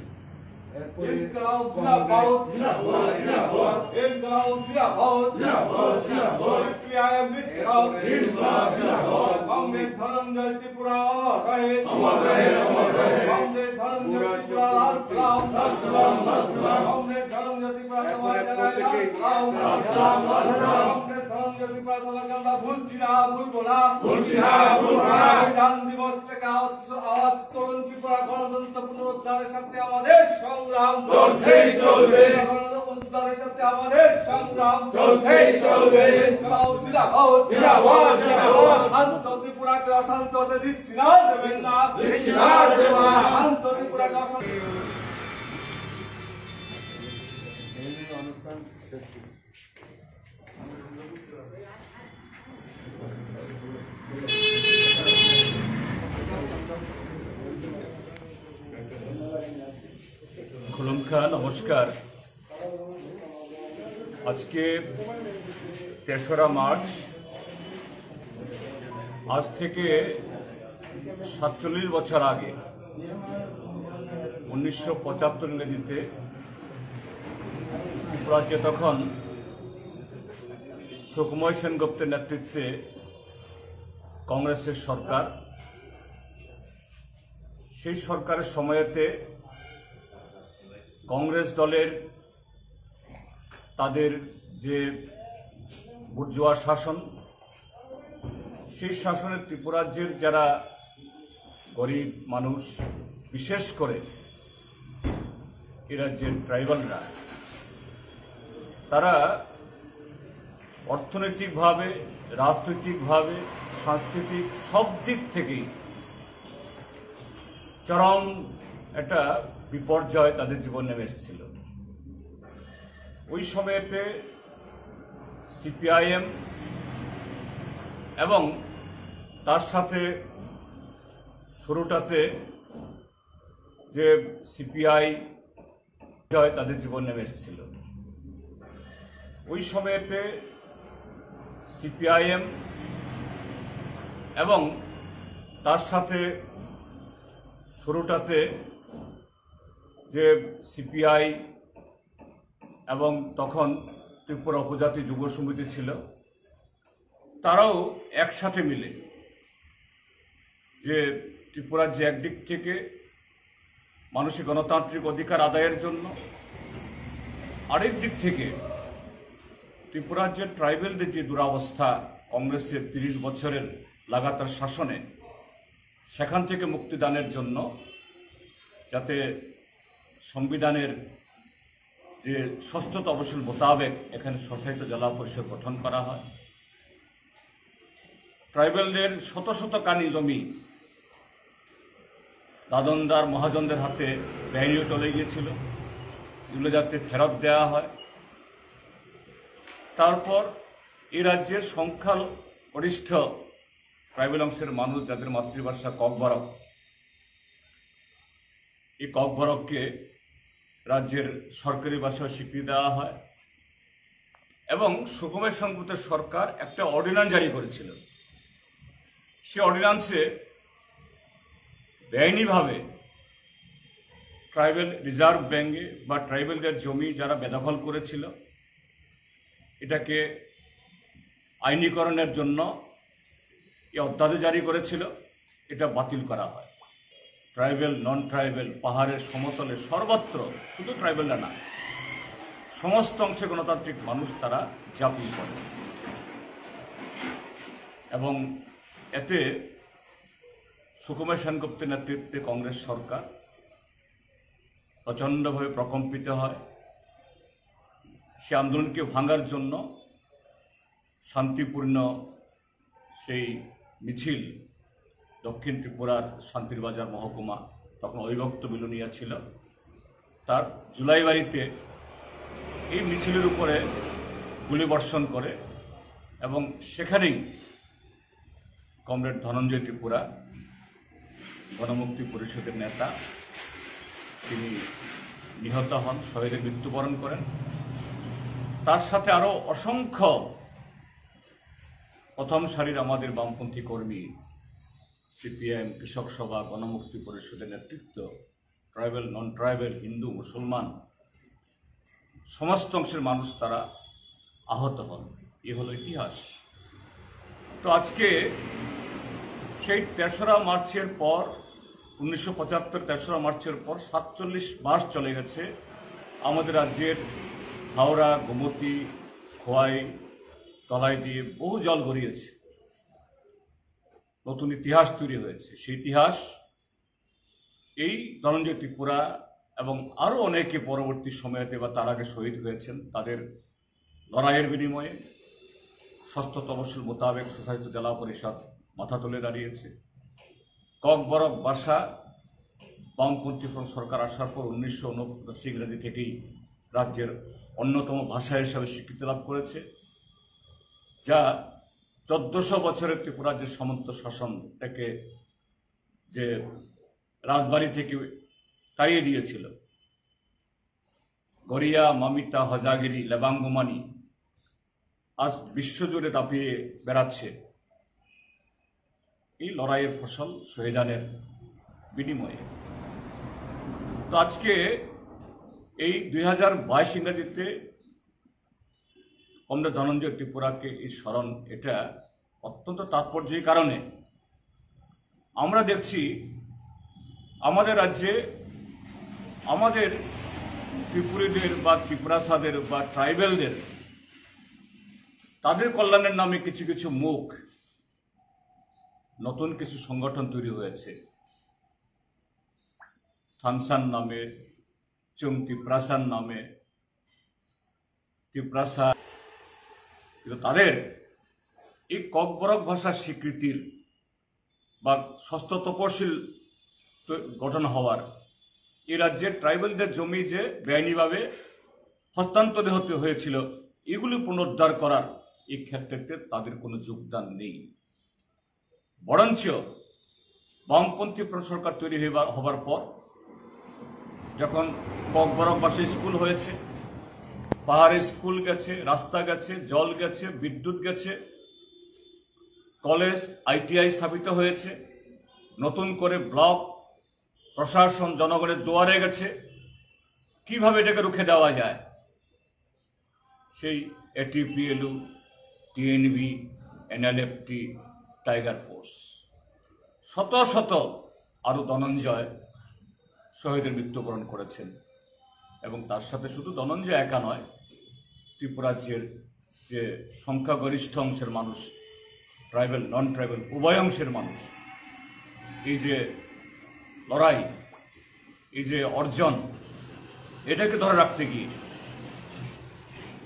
ইনকলাব জিন্দাবাদ। জিন্দাবাদ, জিন্দাবাদ। ইনকলাব জিন্দাবাদ। জিন্দাবাদ, জিন্দাবাদ। সিপিআইএম জিন্দাবাদ। ইনকলাব জিন্দাবাদ। কমরেড ধনঞ্জয় ত্রিপুরা অমর রহে। অমর রহে, অমর রহে। কমরেড ধনঞ্জয় ত্রিপুরা লাল সালাম। লাল সালাম, লাল সালাম। কমরেড ধনঞ্জয় ত্রিপুরা তোমার জানাই লাল সালাম। লাল সালাম, লাল সালাম। কমরেড ধনঞ্জয় ত্রিপুরা তোমার জানা ভুলছি না, ভুলবো না। ভুলছি না, ভুলবো না। সংবিধান দিবস থেকে আজ আওয়াজ তুলুন ত্রিপুরা গণতন্ত্র পুনরুদ্ধারের স্বার্থে আমাদের সংগ্রাম চলছেই চলবে। ত্রিপুরা গণতন্ত্র পুনরুদ্ধারের স্বার্থে আমাদের সংগ্রাম চলছেই চলবে। ইনকলাব জিন্দাবাদ। জিন্দাবাদ, জিন্দাবাদ। শান্ত ত্রিপুরাকে অশান্ত হতে দিচ্ছি না, দেবেন না। দিচ্ছি না, দেবেন না। শান্ত ত্রিপুরাকে অশান্ত খুলুমখা, নমস্কার। আজকে তেসরা মার্চ, আজ থেকে সাতচল্লিশ বছর আগে, উনিশশো পঁচাত্তর ইংরেজিতে, ত্রিপুরাতে তখন সুকুমার সেনগুপ্তের নেতৃত্বে কংগ্রেসের সরকার। সেই সরকারের সময়তে কংগ্রেস দলের তাদের যে বুর্জোয়া শাসন, সেই শাসনে ত্রিপুরাজ্যের যারা গরিব মানুষ, বিশেষ করে এ রাজ্যের ট্রাইবালরা, তারা অর্থনৈতিকভাবে, রাজনৈতিকভাবে, সাংস্কৃতিক সব দিক থেকেই চরম একটা বিপর্যয় তাদের জীবন নেমে এসেছিল। ওই সময়তে সিপিআইএম এবং তার সাথে শুরুটাতে যে সিপিআই জয় তাদের জীবন নেমে এসেছিল। ওই সময়তে সিপিআইএম এবং তার সাথে শুরুটাতে যে সিপিআই এবং তখন ত্রিপুরা উপজাতি যুব সমিতি ছিল, তারাও একসাথে মিলে যে ত্রিপুরার যে একদিক থেকে মানুষের গণতান্ত্রিক অধিকার আদায়ের জন্য, আরেক দিক থেকে ত্রিপুরার যে ট্রাইবেলদের যে দুরাবস্থা, কংগ্রেসের তিরিশ বছরের লাগাতার শাসনে, সেখান থেকে মুক্তিদানের জন্য, যাতে সংবিধানের যে ষষ্ঠ তফসিল মোতাবেক এখানে স্বশাসিত জেলা পরিষদ গঠন করা হয়। ট্রাইবেলদের শত শত কানি জমি দাদনদার মহাজনদের হাতে বেআইনিও চলে গিয়েছিল, এগুলো যাতে ফেরত দেওয়া হয়। তারপর এই রাজ্যের সংখ্যাগরিষ্ঠ ট্রাইবেল অংশের মানুষ, যাদের মাতৃভাষা ককবরক, এই ককবরককে রাজ্যের সরকারি ভাষা স্বীকৃতি দেওয়া হয় এবং সুকুমার সেনগুপ্তের সরকার একটা অর্ডিন্যান্স জারি করেছিল। সে অর্ডিন্যান্সে বেআইনিভাবে ট্রাইবেল রিজার্ভ ব্যাঙ্কে বা ট্রাইবেলদের জমি যারা বেদখল করেছিল, এটাকে আইনীকরণের জন্য এই অধ্যাদেশ জারি করেছিল, এটা বাতিল করা হয়। ট্রাইবেল, নন ট্রাইবেল, পাহাড়ের সমতলে সর্বত্র, শুধু ট্রাইবেলরা না, সমস্ত অংশে গণতান্ত্রিক মানুষ তারা ঝাঁপিয়ে পড়ে এবং এতে সুকুমার সেনগুপ্তের নেতৃত্বে কংগ্রেস সরকার প্রচণ্ডভাবে প্রকম্পিত হয়। সে আন্দোলনকে ভাঙার জন্য শান্তিপূর্ণ সেই মিছিল দক্ষিণ ত্রিপুরার শান্তির বাজার মহকুমা, তখন অবিভক্ত বিলোনিয়া ছিল, তার জুলাইবাড়িতে এই মিছিলের উপরে গুলিবর্ষণ করে এবং সেখানেই কমরেড ধনঞ্জয় ত্রিপুরা, গণমুক্তি পরিষদের নেতা, তিনি নিহত হন, শহীদে মৃত্যুবরণ করেন। তার সাথে আরও অসংখ্য প্রথম সারির আমাদের বামপন্থী কর্মী, সিপিএম, কৃষক সভা, গণমুক্তি পরিষদের নেতৃত্ব, ট্রাইবাল, নন ট্রাইবাল, হিন্দু, মুসলমান, সমস্ত অংশের মানুষ তারা আহত হন। এ হলো ইতিহাস। তো আজকে সেই তেসরা মার্চের পর, উনিশশো পঁচাত্তর তেসরা মার্চের পর সাতচল্লিশ মাস চলে গেছে। আমাদের রাজ্যের হাওড়া, গোমতী, খোয়াই, তলায় দিয়ে বহু জল গড়িয়েছে, নতুন ইতিহাস তৈরি হয়েছে। সেই ইতিহাস এই ধনঞ্জয় ত্রিপুরা এবং আরও অনেকে পরবর্তী সময়তে বা তার আগে শহীদ হয়েছেন, তাদের লড়াইয়ের বিনিময়ে ষষ্ঠ তপশিল মোতাবেক স্বশাসিত জেলা পরিষদ মাথা তুলে দাঁড়িয়েছে। ককবরক ভাষা বামপন্থী ফ্রন্ট সরকার আসার পর উনিশশো ঊনপঞ্চাশ ইংরেজি থেকেই রাজ্যের অন্যতম ভাষা হিসাবে স্বীকৃতি লাভ করেছে, যা চোদ্দশো বছরের ত্রিপুরার যে সামন্ত শাসন, এটাকে যে রাজবাড়ি থেকে তাড়িয়ে দিয়েছিল। গরিয়া, মামিতা, হজাগিরি, লেবাঙ্গুমানি আজ বিশ্বজুড়ে দাপিয়ে বেড়াচ্ছে এই লড়াইয়ের ফসল শহীদানের বিনিময়ে। তো আজকে এই দুই হাজার বাইশ ইংরেজিতে কমরেড ধনঞ্জয় ত্রিপুরাকে এই স্মরণ, এটা অত্যন্ত তাৎপর্য। এই কারণে আমরা দেখছি আমাদের রাজ্যে আমাদের ত্রিপুরীদের বা ত্রিপুরাসাদের বা ট্রাইবেলদের, তাদের কল্যাণের নামে কিছু কিছু মুখ, নতুন কিছু সংগঠন তৈরি হয়েছে। থানসান নামে, চুং তিপ্রাসান নামে, তিপ্রাসা, কিন্তু তাদের এই ককবরক ভাষা স্বীকৃতির বা ষষ্ঠ তপশিল তো গঠন হওয়ার, এই রাজ্যে ট্রাইবালদের জমি যে বেআইনিভাবে হস্তান্তর হতে হয়েছিল, এগুলি পুনরুদ্ধার করার এই ক্ষেত্রে তাদের কোনো যোগদান নেই। বরঞ্চ বামপন্থী ফ্রন্ট সরকার তৈরি হইবার, হবার পর যখন ককবরকবাসী স্কুল হয়েছে, পাহাড়ে স্কুল গেছে, রাস্তা গেছে, জল গেছে, বিদ্যুৎ গেছে, কলেজ, আইটিআই স্থাপিত হয়েছে, নতুন করে ব্লক প্রশাসন জনগণের দুয়ারে গেছে, কিভাবে এটাকে রুখে দেওয়া যায়? সেই এটিপিএলউ, টিএনভি, এনএলএফটি, টাইগার ফোর্স, শত শত আরও ধনঞ্জয় শহীদের মৃত্যুবরণ করেছেন। এবং তার সাথে শুধু ধনঞ্জয় একা নয়, ত্রিপুরা রাজ্যের যে সংখ্যাগরিষ্ঠ অংশের মানুষ, ট্রাইবাল, নন ট্রাইবাল উভয় অংশের মানুষ, এই যে লড়াই, এই যে অর্জন, এটাকে ধরে রাখতে গিয়ে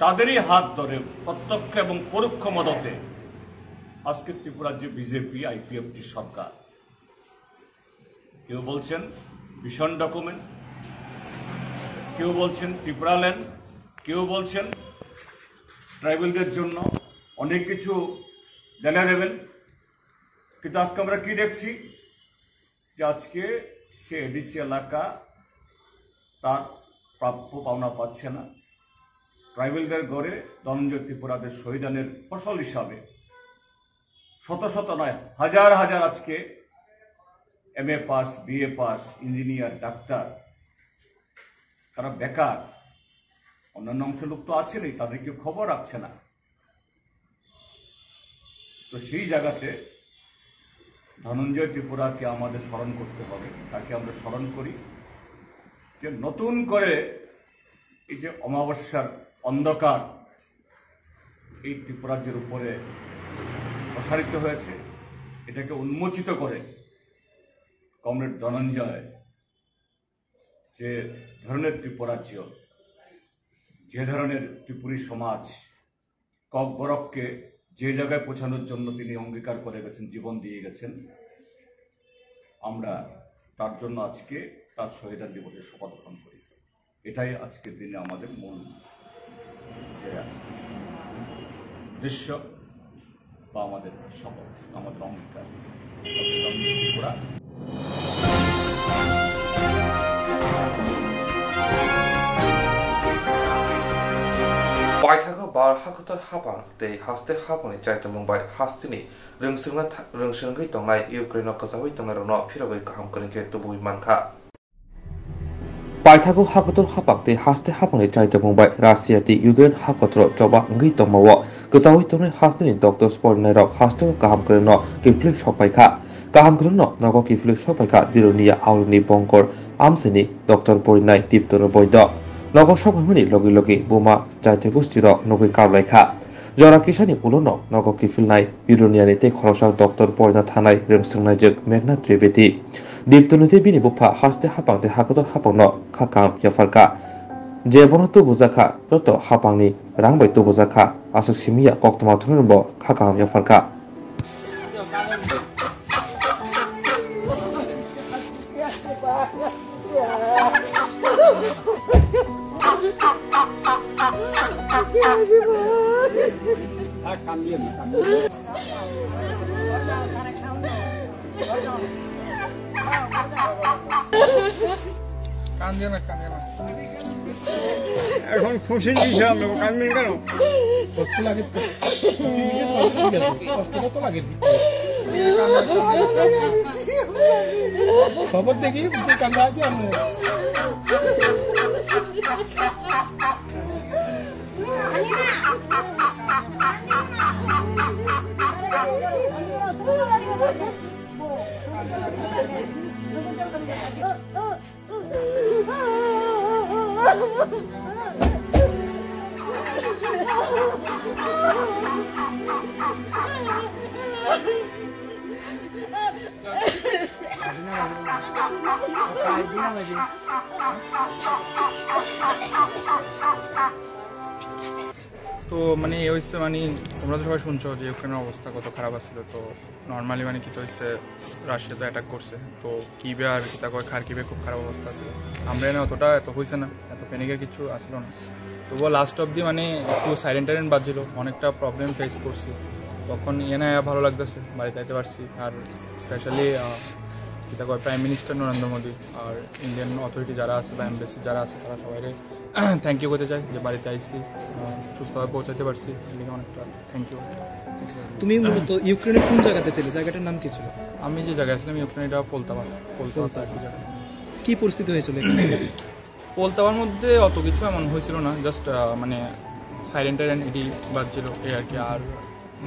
তাদেরই হাত ধরে প্রত্যক্ষ এবং পরোক্ষ মদতে আজকে ত্রিপুরার যে বিজেপি আইপিএফটি সরকার, কেউ বলছেন ভীষণ ডকুমেন্ট, কেউ বলছেন ত্রিপুরা ল্যান্ড, কেউ বলছেন ট্রাইবেলদের জন্য অনেক কিছু দেনা দেবেন। কিন্তু আজকে আমরা কি দেখছি যে আজকে সে এডিসি এলাকা তার প্রাপ্য পাওনা পাচ্ছে না। ট্রাইবেলদের ঘরে ধনঞ্জয় ত্রিপুরাদের শহীদানের ফসল হিসাবে শত শত নয়, হাজার হাজার আজকে MA pass, BA pass, engineer, ডাক্তার, তারা বেকার। অন্যান্য অংশের লোক তো আছেনই, তাদের কেউ খবর রাখছে না। তো সেই জায়গাতে ধনঞ্জয় ত্রিপুরাকে আমাদের স্মরণ করতে হবে, তাকে আমরা স্মরণ করি যে নতুন করে এই যে অমাবস্যার অন্ধকার এই ত্রিপুরাজ্যের উপরে প্রসারিত হয়েছে, এটাকে উন্মোচিত করে কমরেড ধনঞ্জয় যে ধরনের ত্রিপুরাজ্য, যে ধরনের ত্রিপুরী সমাজ ককবরককে যে জায়গায় পৌঁছানোর জন্য তিনি অঙ্গীকার করে গেছেন, জীবন দিয়ে গেছেন, আমরা তার জন্য আজকে তার শহীদান দিবসের শপথ গ্রহণ করি। এটাই আজকের দিনে আমাদের মূল যে উদ্দেশ্য বা আমাদের শপথ, আমাদের অঙ্গীকার। Tripura. Paithago bar hakhutor hapang tei haste hapangni chaitomung bai hasteni rwngswngna tha-, rwngswngwi tongnai Ukraine-o kwchaui tongnairokno phirogwi kaham kwrwng khe tubui mankha. Paithago hakotor hapang tei haste hapangni chaitokmung bai Russia tei Ukraine hakotoro choba wngwi tongmao kwchaui tongnai hasteni doctors porinairok hasteo kaham kwrwngno kiphilwi sokpaikha. Kaham kwrwngno nogo kiphilwi sokpaikha Bilonia Auroni Bongkor amchaini doctor porinai Tiptoro Boido. Nogo sokpaimani logi logi buma chaitogustirok nugwi kaplaikha. Jora kisani ulono nogo kiphilnai Biruniani tei khoroksa doctor porina thanai rwngswngnaijwk Meghna Trivedi. Diptoni tei bini bupha haste hapang tei hakotor hapangno kha kaham yapharkha. Je bono tubujakha, joto hapangni rang bai tubujakha, aswk simiya koktwma thungnai bo kha kaham yapharkha. কান্দিও না, কান্দিও না। এখন খুশি দিছে আমরা, কান্দিও কেন? কষ্ট লাগে তো। খুশি দিছে সব ঠিক আছে। কষ্ট কত লাগে? খবর দেখি, বুঝতে কান্দা আছে আমরা। তো মানে এই হচ্ছে মানে তোমরা তো সবাই শুনছো যে ইউক্রেনের অবস্থা কত খারাপ আছিল। তো নর্মালি মানে কিতা হইছে, রাশিয়া তো অ্যাটাক করছে। তো কিবে আর কিতা কয়, খারকিবে খুব খারাপ অবস্থা আছে। আমরা এনে অতটা এত হইছে না, এত প্যানিকের কিছু আসলো না। তবুও লাস্ট অবধি মানে একটু সাইরেন টাইরেন বাজছিল, অনেকটা প্রবলেম ফেস করছি। তখন এনে আয়া ভালো লাগতেছে, বাড়িতে আইতে পারছি। আর স্পেশালি কিতা কয়, প্রাইম মিনিস্টার নরেন্দ্র মোদী আর ইন্ডিয়ান অথরিটি যারা আছে বা এমবাসি যারা আছে, তারা সবাই থ্যাংক ইউ করতে চাই যে বাড়িতে আইছি, আহ, সুস্থভাবে পৌঁছাইতে পারছি, এদিকে অনেকটা থ্যাংক ইউ। তুমি মূলত ইউক্রেনের কোন জায়গাতে ছিলে? জায়গাটার নাম কি ছিল? আমি যে জায়গায় ছিলাম ইউক্রেন, এটা পোলতাবা। পোলতাবা পোলতাবা। জায়গা। কি পরিস্থিতি হয়েছিল এখানে? পোলতাবার মধ্যে অত কিছু এমন হয়েছিল না, জাস্ট মানে সাইরেন টাইরেন এটি বাজছিল, এই আর কি। আর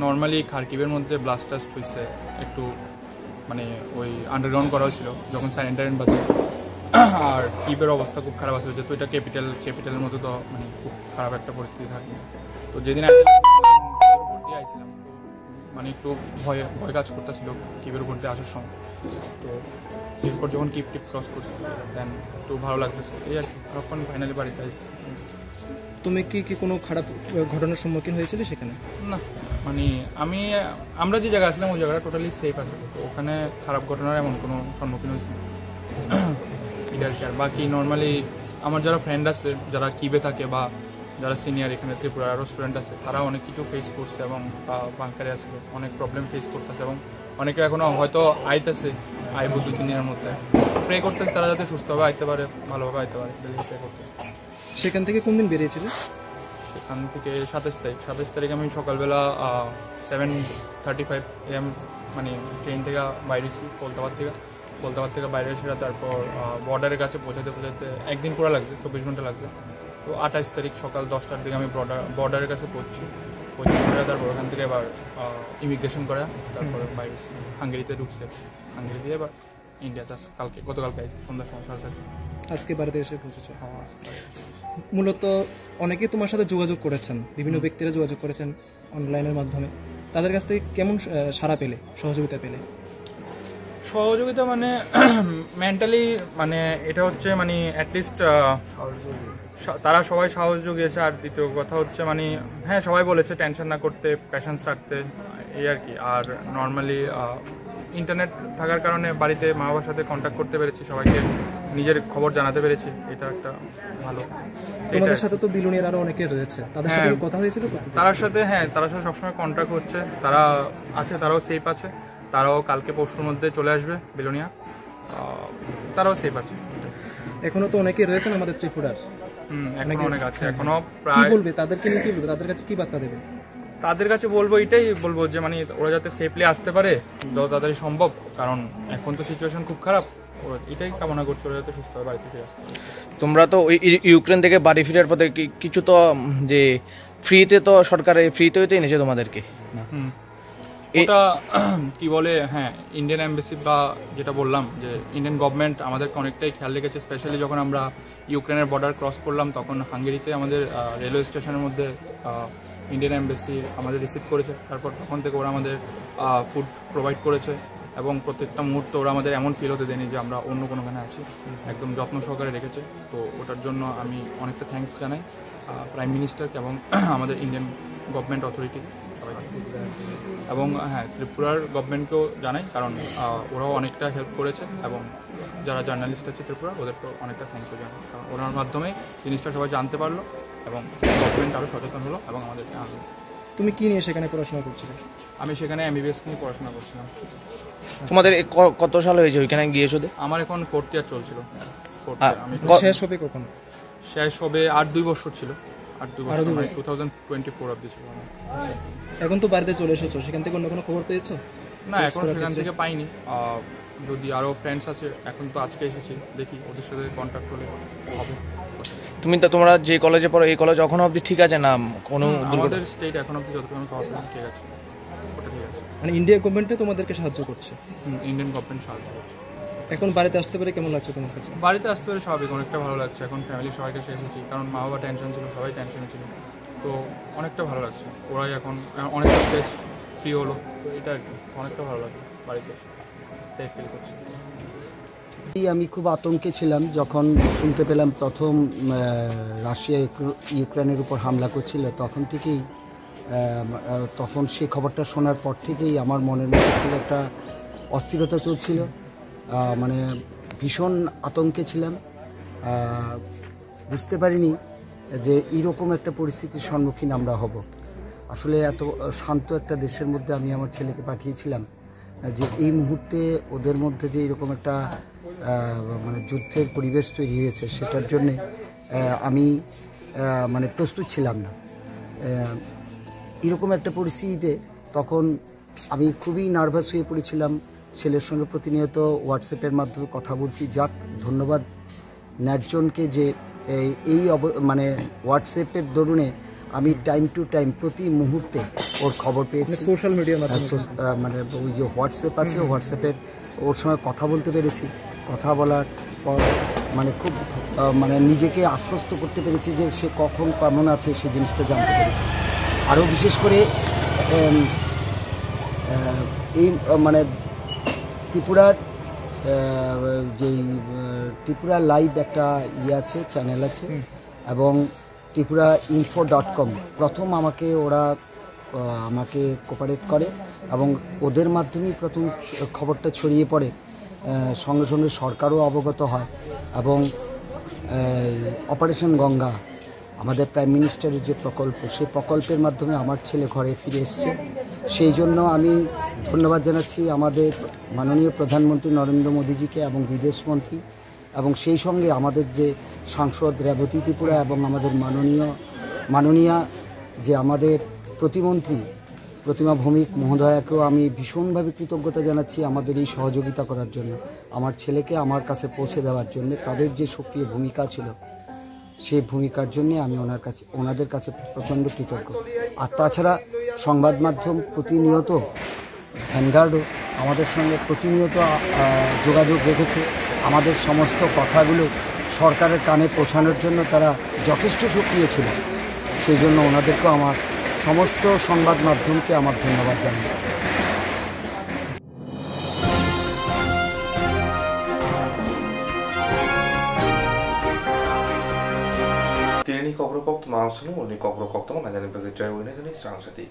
নর্মালি খারকিবের মধ্যে ব্লাস্ট টাস্ট হয়েছে একটু, মানে ওই আন্ডারগ্রাউন্ড করা হয়েছিল যখন সাইরেন টাইরেন বাজছিল। আর কিবের অবস্থা খুব খারাপ আছে, যেহেতু এটা ক্যাপিটাল, ক্যাপিটালের মতো তো মানে খুব খারাপ একটা পরিস্থিতি থাকে। তো যেদিন আইছিলাম, উপর দিয়ে আইছিলাম, তো মানে একটু ভয়, ভয় কাজ করতেছিল কিবের উপর দিয়ে আসার সময়। তো এরপর যখন কিপ টিপ ক্রস করছি, দেন একটু ভালো লাগতেছে, এই আর কি। আর এখন ফাইনালি বাড়িতে আইছি। তুমি কি, কি কোনো খারাপ, আহ, ঘটনার সম্মুখীন হয়েছিলে সেখানে? না, মানে আমি, আমরা যে জায়গায় আসলাম ওই জায়গাটা টোটালি সেফ আছে, তো ওখানে খারাপ ঘটনার এমন কোনো সম্মুখীন হয়েছি না। এটা আর কি। আর বাকি নর্মালি আমার যারা ফ্রেন্ড আছে, যারা কিবে থাকে বা যারা সিনিয়র এখানে ত্রিপুরার আরও স্টুডেন্ট আছে, তারা অনেক কিছু ফেস করছে এবং বাংকারে আছে, অনেক প্রবলেম ফেস করতেছে এবং অনেকে এখনো হয়তো আইতেছে, আইবো দু তিন দিনের মধ্যে। প্রে করতেছে তারা যাতে সুস্থভাবে আইতে পারে, ভালোভাবে আইতে পারে, প্রে করতেছে। সেখান থেকে কোন দিন বেরিয়েছিলে? সেখান থেকে সাতাশ তারিখ। সাতাশ তারিখ আমি সকালবেলা seven thirty five A M মানে ট্রেন থেকে বাইরেছি, কলতাবাদ থেকে। কলতাবাদ থেকে বাইরে এসে তারপর বর্ডারের কাছে পৌঁছাতে পৌঁছাতে একদিন পুরো লাগছে, চব্বিশ ঘন্টা লাগছে। তো আঠাশ তারিখ সকাল দশটার দিকে আমি বর্ডার, বর্ডারের কাছে পৌঁছছি। পৌঁছে তারপর ওখান থেকে আবার ইমিগ্রেশন করে তারপরে বাইরে এসে হাঙ্গেরিতে ঢুকছে। হাঙ্গেরি দিয়ে আবার ইন্ডিয়া জাস্ট কালকে, গতকালকে আইছি সন্ধ্যার সময় সাড়ে চারটা। আজকে বাড়িতে এসে পৌঁছেছো? হ্যাঁ, আজকে বাড়িতে এসে পৌঁছেছি। মূলত অনেকেই তোমার সাথে যোগাযোগ করেছেন, বিভিন্ন হুম। ব্যক্তিরা যোগাযোগ করেছেন অনলাইনের মাধ্যমে। তাদের কাছ থেকে কেমন, আহ, সাড়া পেলে, সহযোগিতা পেলে? সহযোগিতা মানে মেন্টালি মানে এটা হচ্ছে মানে অ্যাটলিস্ট তারা সবাই সাহস জুগিয়েছে। আর দ্বিতীয় কথা হচ্ছে মানে হ্যাঁ, সবাই বলেছে টেনশন না করতে, পেশেন্স রাখতে, এই আর কি। আর নর্মালি ইন্টারনেট থাকার কারণে বাড়িতে মা বাবার সাথে কন্ট্যাক্ট করতে পেরেছি, সবাইকে নিজের খবর জানাতে পেরেছি, এটা একটা ভালো। তোমাদের এটাই। সাথে তো বিলোনিয়ার আরো অনেকে রয়েছে, তাদের সাথে হ্যাঁ। কি কথা হয়েছিল? তার সাথে, হ্যাঁ, তার সাথে সবসময় কন্ট্যাক্ট হচ্ছে, তারা আছে, তারাও সেফ আছে, তারাও কালকে পরশুর মধ্যে চলে আসবে বিলোনিয়া। আহ, তারাও সেফ আছে। এখনো তো অনেকেই রয়েছেন আমাদের ত্রিপুরার। হুম, এখনো অনেকে অনেক আছে, হ্যাঁ, এখনো হ্যাঁ। কি প্রায় বলবে তাদেরকে নিয়ে, কি বলবে, তাদের কাছে কি বার্তা দেবে? তাদের কাছে বলবো, এটাই বলবো যে মানে ওরা যাতে সেফলি আসতে পারে যত তাড়াতাড়ি সম্ভব, কারণ এখন তো সিচুয়েশন খুব খারাপ। ওরা এটাই কামনা করছে, ওরা যাতে সুস্থভাবে বাড়িতে ফিরে আসতে পারে। তোমরা তো ওই ইউ-, ইউক্রেন থেকে বাড়ি ফেরার পথে কি-, কিছু তো, উম, যে ফ্রিতে তো সরকারে ফ্রিতে তো এনেছে তোমাদেরকে, না? হুম। এ- ওটা কি বলে, হ্যাঁ, ইন্ডিয়ান এমবেসি বা যেটা বললাম যে ইন্ডিয়ান গভর্নমেন্ট আমাদেরকে অনেকটাই খেয়াল রেখেছে, স্পেশালি যখন আমরা ইউক্রেনের বর্ডার ক্রস করলাম, তখন হাঙ্গেরিতে আমাদের, আহ, রেলওয়ে স্টেশনের মধ্যে, আহ, ইন্ডিয়ান এমবেসি আমাদের রিসিভ করেছে। তারপর তখন থেকে ওরা আমাদের, আহ, ফুড প্রোভাইড করেছে এবং প্রত্যেকটা মুহূর্তে ওরা আমাদের এমন ফিল হতে দেয়নি যে আমরা অন্য কোনোখানে আছি। একদম যত্ন সহকারে রেখেছে। তো ওটার জন্য আমি অনেকটা থ্যাঙ্কস জানাই, আহ, প্রাইম মিনিস্টারকে এবং আমাদের ইন্ডিয়ান গভর্নমেন্ট অথরিটি সবাইকে। এবং, হ্যাঁ, ত্রিপুরার গভর্নমেন্টকেও জানাই, কারণ, আহ, ওরাও অনেকটা হেল্প করেছে এবং যারা জার্নালিস্ট আছে ত্রিপুরার, ওদেরকেও অনেকটা থ্যাংক ইউ জানাই, কারণ ওনার মাধ্যমে জিনিসটা সবাই জানতে পারলো এবং গভর্নমেন্ট আরও সচেতন হলো এবং আমাদেরকে আনলো। তুমি কি নিয়ে সেখানে পড়াশোনা করছিলে? আমি সেখানে এমবিবিএস নিয়ে পড়াশোনা করছিলাম। তোমাদের এ ক-, কত সাল হয়েছে ওইখানে গিয়েছো? আমার এখন ফোর্থ ইয়ার চলছিল। ফোর্থ আ, ইয়ার। আমি ক- শেষ হবে কখন? শেষ হবে আর দুই বছর ছিল। আর দুই আরো বছর, দুই মানে বছর। টু থাউজেন্ড টোয়েন্টি ফোর অবধি ছিল আমার। আচ্ছা। এখন তো বাড়িতে চলে এসেছো, সেখান থেকে অন্য কোনো খবর পেয়েছো? না, খোঁজ এখন খবর সেখান পেয়েছো? থেকে পাইনি। আহ, যদি আরও ফ্রেন্ডস আছে, এখন তো আজকে এসেছি, দেখি ওদের সাথে কন্ট্যাক্ট হলে হবে। তুমি তো, তোমরা যে কলেজে পড়ো, এই কলেজ এখনো অবধি ঠিক আছে না? কোনো হুম, দুর্ঘটনা? আমাদের স্টেট এখন অবধি যতটুকু আমি খবর পেলাম, ঠিক আছে, ওটা ঠিক আছে। মানে ইন্ডিয়া গভর্নমেন্টে তোমাদেরকে সাহায্য করছে? হুম, ইন্ডিয়ান গভর্নমেন্ট সাহায্য করছে। এখন বাড়িতে আসতে পেরে কেমন লাগছে তোমার কাছে? বাড়িতে আসতে পেরে স্বাভাবিক, অনেকটা ভালো লাগছে। এখন ফ্যামিলি সবার কাছে এসেছি, কারণ মা বাবা টেনশন ছিল, সবাই টেনশনে ছিল, তো অনেকটা ভালো লাগছে। ওরাই এখন, আহ, অনেকটা স্ট্রেস ফ্রি হলো, তো এটা আর কি, অনেকটা ভালো লাগছে বাড়িতে এসে। সেফ ফিল করছি। এই আমি খুব আতঙ্কে ছিলাম যখন শুনতে পেলাম প্রথম, আহ, রাশিয়া ইউক্রে-, ইউক্রেনের উপর হামলা করছিল, তখন থেকেই, আহ, আহ, তখন সেই খবরটা শোনার পর থেকেই আমার মনের মধ্যে খুব একটা অস্থিরতা চলছিল। আহ, মানে ভীষণ আতঙ্কে ছিলাম। আহ, বুঝতে পারিনি যে এইরকম একটা পরিস্থিতির সম্মুখীন আমরা হব। আসলে এত শান্ত একটা দেশের মধ্যে আমি আমার ছেলেকে পাঠিয়েছিলাম, যে এই মুহূর্তে ওদের মধ্যে যে এরকম একটা, আহ, মানে যুদ্ধের পরিবেশ তৈরি হয়েছে, সেটার জন্যে, আহ, আমি, আহ, মানে প্রস্তুত ছিলাম না। আহ, এরকম একটা পরিস্থিতিতে তখন আমি খুবই নার্ভাস হয়ে পড়েছিলাম। ছেলের সঙ্গে প্রতিনিয়ত হোয়াটসঅ্যাপের মাধ্যমে কথা বলছি। যাক, ধন্যবাদ ন্যাটজনকে যে এই, এই অব-, মানে হোয়াটসঅ্যাপের দরুনে আমি টাইম টু টাইম, প্রতি মুহূর্তে ওর খবর পেয়েছি। মানে সোশ্যাল মিডিয়ার আর মাধ্যমে সোস-, কিন্তু। আহ, মানে ওই যে হোয়াটসঅ্যাপ আছে, হুম, হুম। হোয়াটসঅ্যাপের ওর সঙ্গে কথা বলতে পেরেছি। কথা বলার পর মানে খুব, আহ, মানে নিজেকে আশ্বস্ত করতে পেরেছি যে সে কখন কেমন আছে, সেই জিনিসটা জানতে পেরেছি। আরও বিশেষ করে, এম, আহ, এই, আহ, মানে ত্রিপুরার, আহ, যেই, আহ, ত্রিপুরা লাইভ একটা ইয়ে আছে, চ্যানেল আছে, হুম। এবং ত্রিপুরা ইনফো ডট কম প্রথম আমাকে ওরা, আহ, আমাকে কোপারেট করে এবং ওদের মাধ্যমেই প্রথম খবরটা ছড়িয়ে পড়ে। আহ, সঙ্গে সঙ্গে সরকারও অবগত হয় এবং, আহ, অপারেশন গঙ্গা, আমাদের প্রাইম মিনিস্টারের যে প্রকল্প, সেই প্রকল্পের মাধ্যমে আমার ছেলে ঘরে ফিরে এসছে। সেই জন্য আমি ধন্যবাদ জানাচ্ছি আমাদের মাননীয় প্রধানমন্ত্রী নরেন্দ্র মোদীজিকে এবং বিদেশ মন্ত্রী এবং সেই সঙ্গে আমাদের যে সাংসদ রেবতী ত্রিপুরা এবং আমাদের মাননীয়, মাননীয়া যে আমাদের প্রতিমন্ত্রী প্রতিমা ভৌমিক মহোদয়াকেও আমি ভীষণভাবে কৃতজ্ঞতা জানাচ্ছি আমাদের এই সহযোগিতা করার জন্য, আমার ছেলেকে আমার কাছে পৌঁছে দেওয়ার জন্য। তাদের যে সক্রিয় ভূমিকা ছিল, সেই ভূমিকার জন্য আমি ওনার কাছে, ওনাদের কাছে প্রচণ্ড কৃতজ্ঞ। আর তাছাড়া সংবাদ মাধ্যম প্রতিনিয়ত ভ্যানগার্ডও আমাদের সঙ্গে প্রতিনিয়ত, আ, আ, যোগাযোগ রেখেছে। আমাদের সমস্ত কথাগুলো সরকারের কানে পৌঁছানোর জন্য তারা যথেষ্ট সক্রিয় ছিল। সেই জন্য ওনাদেরকেও আমার, সমস্ত সংবাদ মাধ্যমকে আমার ধন্যবাদ জানাই। Tini ni kokrok koktwma ang swngo, uni kokrok koktwma nainani bagwi joy wngna hwnwi swrang sadi.